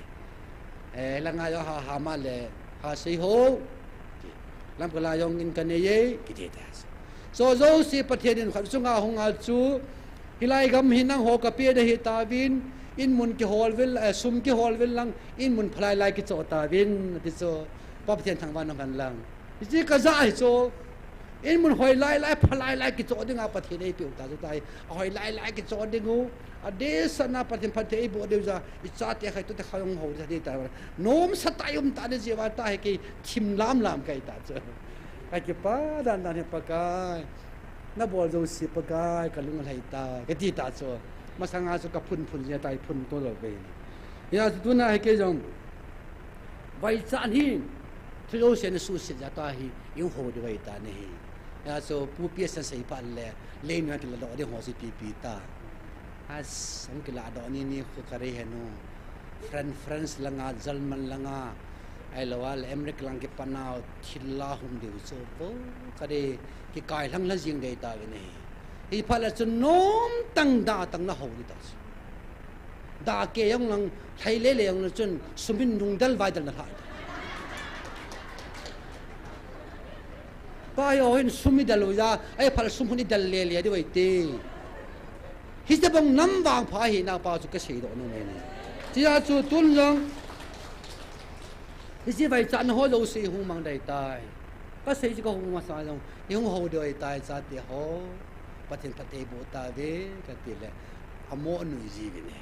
Eh, langa jo ha, ha ma le, ha sei ho. Lamka la jong in ka nei e, kiti ta se. So jouse Pathen in khat chunga hung a chu, hilai gam hi nangho ka pe na hi tauvin, in mun kihol uvin, eh, sum kihol uvin lang, in mun phalai lai kicho tauvin, ati chu, Pa Pathen thangvah in um hen lang. Hiche ka ja hi chu, in mun hoi lai lai, phalai lai kicho dinga Pathen eipeu ta chu ta hi, a hoi lai lai kicho ding u, a dehset na Pathen phatthei eiboh diu ja, i chate khai, tute khai hung ho ding ta, nom sa ta i um ta ding jeh uva ta hi kei thim lam lam kai ta chu. Ka kipa dan dan hi Pakai. Na bol jouse Pakai, ka lung alhai ta, ka ti ta chu. Masanga chu ka phun phun jia ta, i phun to lou ve. Hia chu tuna hi kei jong. Vaichat hi, thu jouse na suhset jia ta hi, i hung ho diu ahi ta na hi. Hia chu Pu P S na sei phat le, lei nu a kila doh ding ho chu ipi ipi ta. As, hung kila doh ni ni khu ka rei hen u. Fran-, France langa, German langa, ahilou a le America lang kipat nau, thil la hum diu chu, vo, ka dei, kikai lhang lha jing dei ta ve na hi. Hi phat le chun nom tang da tang na ho ni ta chu. Da ke jong lang, lhai le le jong le chun, sum in nung del vai del na lha. Pa hi o hin sum i del u ja, ai phal sum hun i del le le diu ahi te. Hiche bang nam vangpha hi na pa chu ka seidoh nom e ni. Tia chu tun jong. Hiche vaichatna ho jouse hung mang dei tai. Ka sei chu ka hung masa jong. I hung ho dei tai chate ho. Pathen phatthei boh ta ve ka ti le. Amo nui ji ve ni.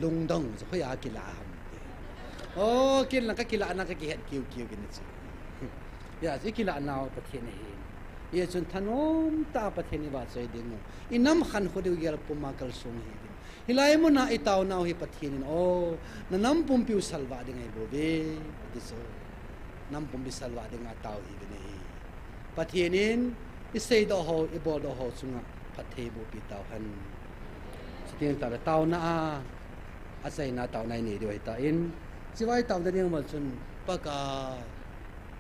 Lungdong chu hoi a kila ham te. O, kin la ka kila na ka kihet kiu kiu kini chu. Hia chu i kila nau Pathen ahi. Hia chun thanom ta Pathen i vahchoi ding u. I nam khankho diu gel puma kalsong hi ding. Hilai muna i tao nau hi Pathen in, o, na nam pumpi u salvah ding ahi bou ve, ati chu. Nam pumpi salvah ding a tao hi ve ni hi. Pathen in i seidoh ho, i boldoh ho chunga phatthei boh pi tau hen. Chuti ta le taona a, achaina taona i nei diu ahi ta in. Chivai taona ding mal chun Pakai.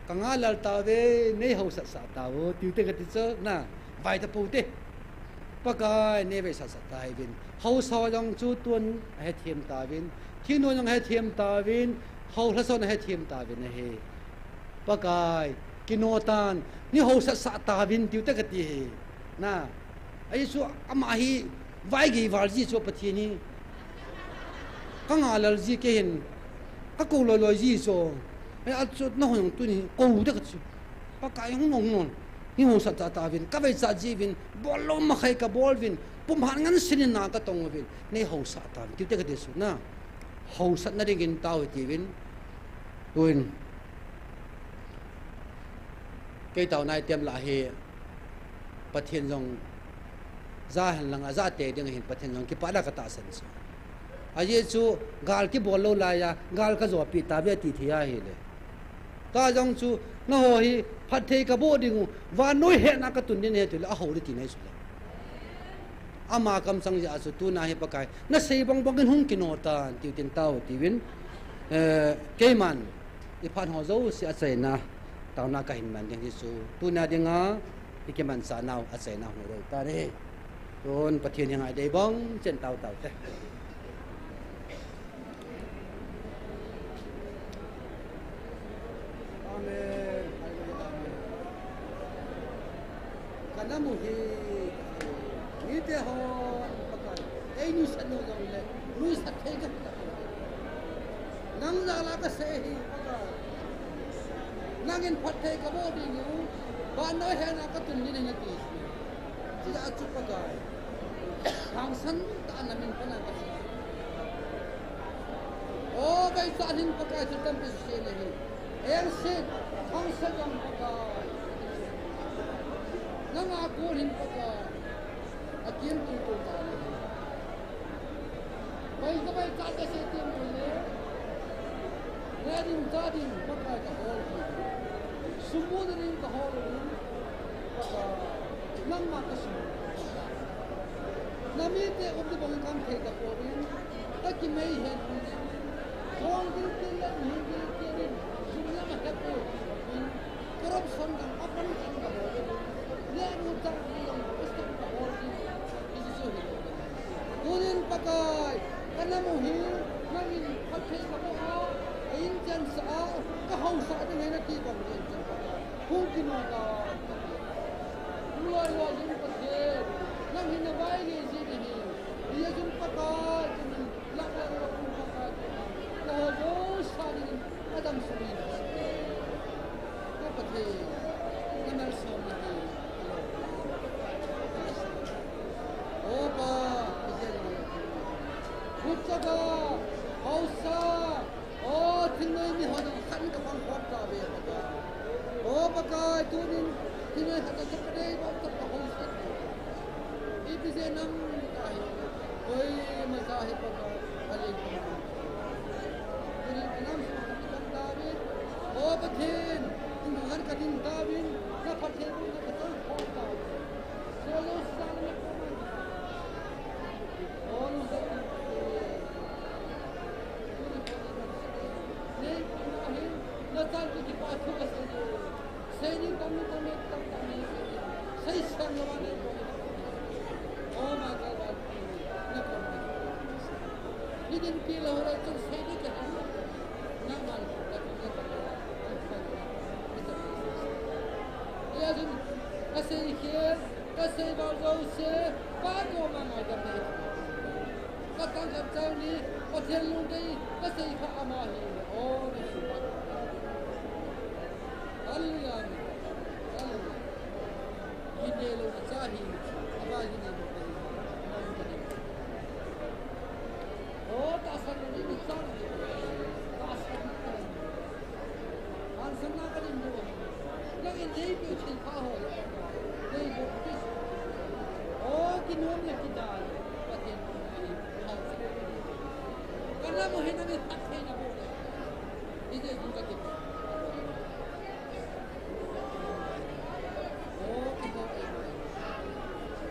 Ka ngalal ta ve, nei hausat sah ta vo, tiu te ka ti chu, na, vai ta pou te. Pakai, nei vai sat sah ta hi vin. Hausa jong chu tun a hethem ta vin. Thinu jong hethem ta vin. Hau lhason a hethem ta vin ahi. Pakai, kino tan, nei hausat sah ta vin, tiu te ka ti hi. Na, ahi chu ama hi, Vaigei val ji chu Pathen hi. Ka ngalal ji kei hin. Ka kou loi loi ji chu. Ai, a chu na hung tuni kou de ka chu. Pakai hung nong nong. Nei hausat ta ta vin. Ka vaichat ji vin. Bol lou ma khai ka bol vin. Pumhan ngan sinin na ka tong vin. Nei hausat ta vin. Tiu te ka ti chu na. Hausatna dingin tao hi ti vin. Tuin. Kei tao nai tem la hi. Pathen jong ja hen lang a ja te ding hin Pathen jong kipah la ka tahsan chu. Ajeh chu gal kibol lou lai a, gal ka jopi ta ve ti thei ahi le. Ka jong chu, na ho hi, phatthei ka boh ding u, vannoi hehna ka tun ding ahi ti le, a ho le ti nai chu le. Ama kamchang jeh a chu, tuna hi Pakai, na sei bang bang in hung kino tan, tiu tin tao, tiu vin, eh, keiman, i phat ho jouse achaina, taona ka hin man ding hi chu, tuna ding a, i kimanchah nau, achaina hung roi ta ni. Tun Pathen hi ngai dei bang, chen tao tao te. Amen. Hallelujah. Amen. Ka na mu hi, mite hon, Pakai, ei nuisat nau jong le, nuisat thei ka. Nang jal a ka sei hi, Pakai. Nangin phatthei ka boh ding u, vannoi hehna ka tun ding ahi na ti. Chujeh a chu Pakai. Hangsan tah a na min pan a ka sei. O, vaichat hin Pakai thil tampi sei na hi. Engse, hangsan jong Pakai. Nanga kol hin Pakai. Akim tu tu ta na hi. Vai ka vaichat ka sei ti mo le. Ne ding ta ding Pakai ka hol. Sum mu na ding ka hol. Pakai. Nangma ka sum. Namite um ding bang kam thei tapouvin, akimei hen. Khong gilkel le mi gilkel in, jumlam a hepu in, corruption dang apan chan tapouvin, le nu chang ni long Christian tapouvin, Jesu hi. Tunin Pakai, kanam u hi, nangin phatthei kaboh a, ka inchen sah a, kahaosah ding ahi nati bang inchen Pakai. Hung kinu ta. Loi loi jing Pathen, nang hin navai ngei jing ahi. Hijeh chun Pakai, chun lak lak lak Pakai, chun nangho jouse dingin adam sung in. Ko Pathen, namalsom nahi. O Pa, hijeh in. Khutchaga, haosa, O, thilnei mi ho jong khat in kapang khom tauve, Pakai. O, Pakai, tunin thilnei khat jong kadei bou tah, kahaosa. Ipi jeh nam kahi. Koima cha hi, Pakai, alei. Tunin kanam sung khat in kapang tauve. O, Pathen, tunin khat kading tauvin, na Pathen, na kapang khom tauve. Solo sa na kapang. O, no sa. Kasei khel, kasei bal jouse, Pa koma ngaidam nei. Katang khat chang ni, Pathen lungdei, kasei kha ama hi, o, ni. Hallelujah. Hallelujah. Hinelo cha hi, aba hinelo cha hi. O, tahsan ni chang. Tahsan ni. An sang na ka din do. Nang in nei pe thil pha ho. Nei bo pe. O, kinom le kidal. Pathen ko ai. Ka na mo he na me phat he na bo. Ije ju ka ke. O, kiho.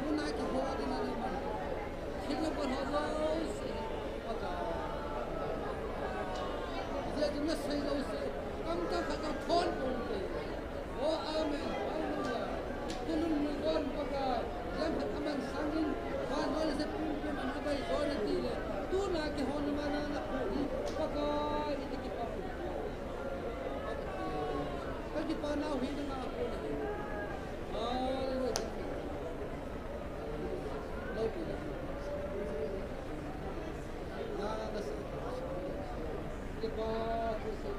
Muna kiho din na ni ma. Thil na pa ho. Ije ju na sai lo se. Kam ta kha ka thon ko te. O, amen. Hallelujah. Tulun mun don Pakai. Lam khat aman sangin. Van hol se pum pum an abai don ti le. Tuna kihon mana na ko ni. Pakai, iti kipa. Ka kipa nau hi na ko ni. Hallelujah. Lo pi la. Na na sa. Kipa ko se.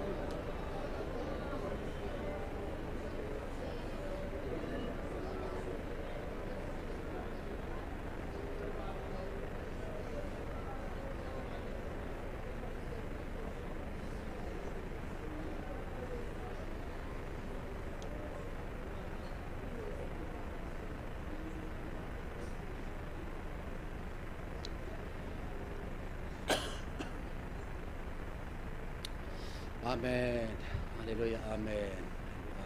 Amen. Hallelujah. Amen.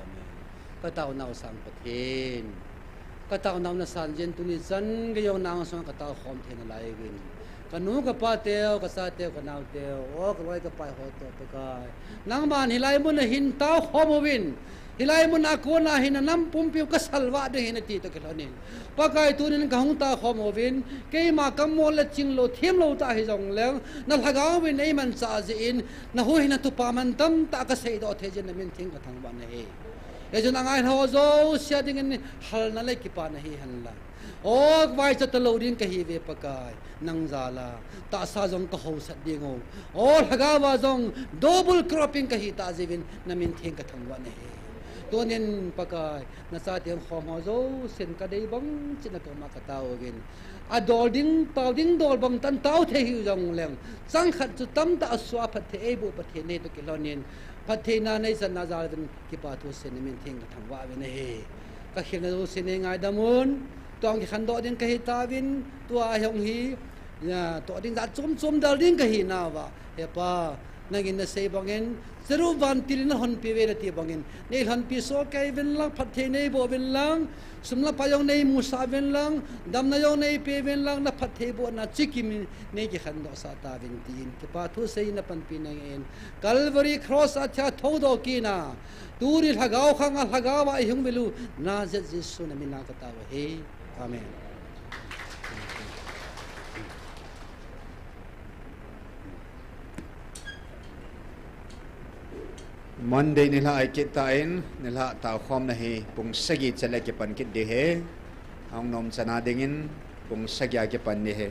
Amen. Ka taonau sang Pathen. Ka taonau na san jeng tuni chan gei jong nang sung ka tao khom thei nalai uvin. Ka nu ka pa teu, ka cha teu, ka nao teu, o ka loi ka pai ho toh Pakai. Nangman hilai mun a hin tao khom uvin. Hilai mun a kona hin na nam pumpi u ka salvah ding ahi nati toh kilhonin. Pakai tunin ka hung tao khom uvin. Keima ka mol le ching lou, thim lou tah hi jong leng. Na lhagao vin ei manchah jeh in. Na hu hin na thupha mantam tah ka seidoh thei jeh in na min theng ka thangvah nahi. Hijeh chun angai ho jouse a dingin halna le kipana hi hen lang. O, vaicha talou ding kahi ve Pakai, nang jal a, tahsa jong ka haosat ding o. O, lhagao a jong double cropping kahi tah jeh uvin, na min theng ka thangvah nahi. Tunin Pakai, na chate hung khom ho jousen ka dei bang cheh na koma ka tao uvin. A dol ding, tao ding dol bang tan tao thei hi jong leng. Chang khat chu tamtah a sua phatthei ei boh Pathen nei toh kilhonin. Phattheina nei chan na jal uvin kipa thu seiyin na min theng ka thangvah uvin ahi. Ka khelna jouse nei ngaidam un. Tua hung kikhandoh ding kahi tauvin, tua hung hi, ya, toh ding jat chom chom dal ding kahi nauva. He Pa, Nangin nasei bangin, Jerusalem vantil in nahonpi uve nati bangin, neilhonpi soh kei uvin lang, phatthei neiboh uvin lang, sum le pai jong neimusah uvin lang, damna jong neipeh uvin lang, naphattheibohna chikim in neikikhendohsah tauvin tin, kipa thu sei napanpi nangin, Calvary Cross a thia thoudoh kit na, tuni lhagao khang a lhagao a ihung vil u, Nazareth Jesu namin a katao ahi. Amen. Monday nilhah ahikit tan, nilhah taokhomna hi pung sagi chale kipan kit ding ahi. Ahung nom chana dingin pung sagi a kipan ding ahi.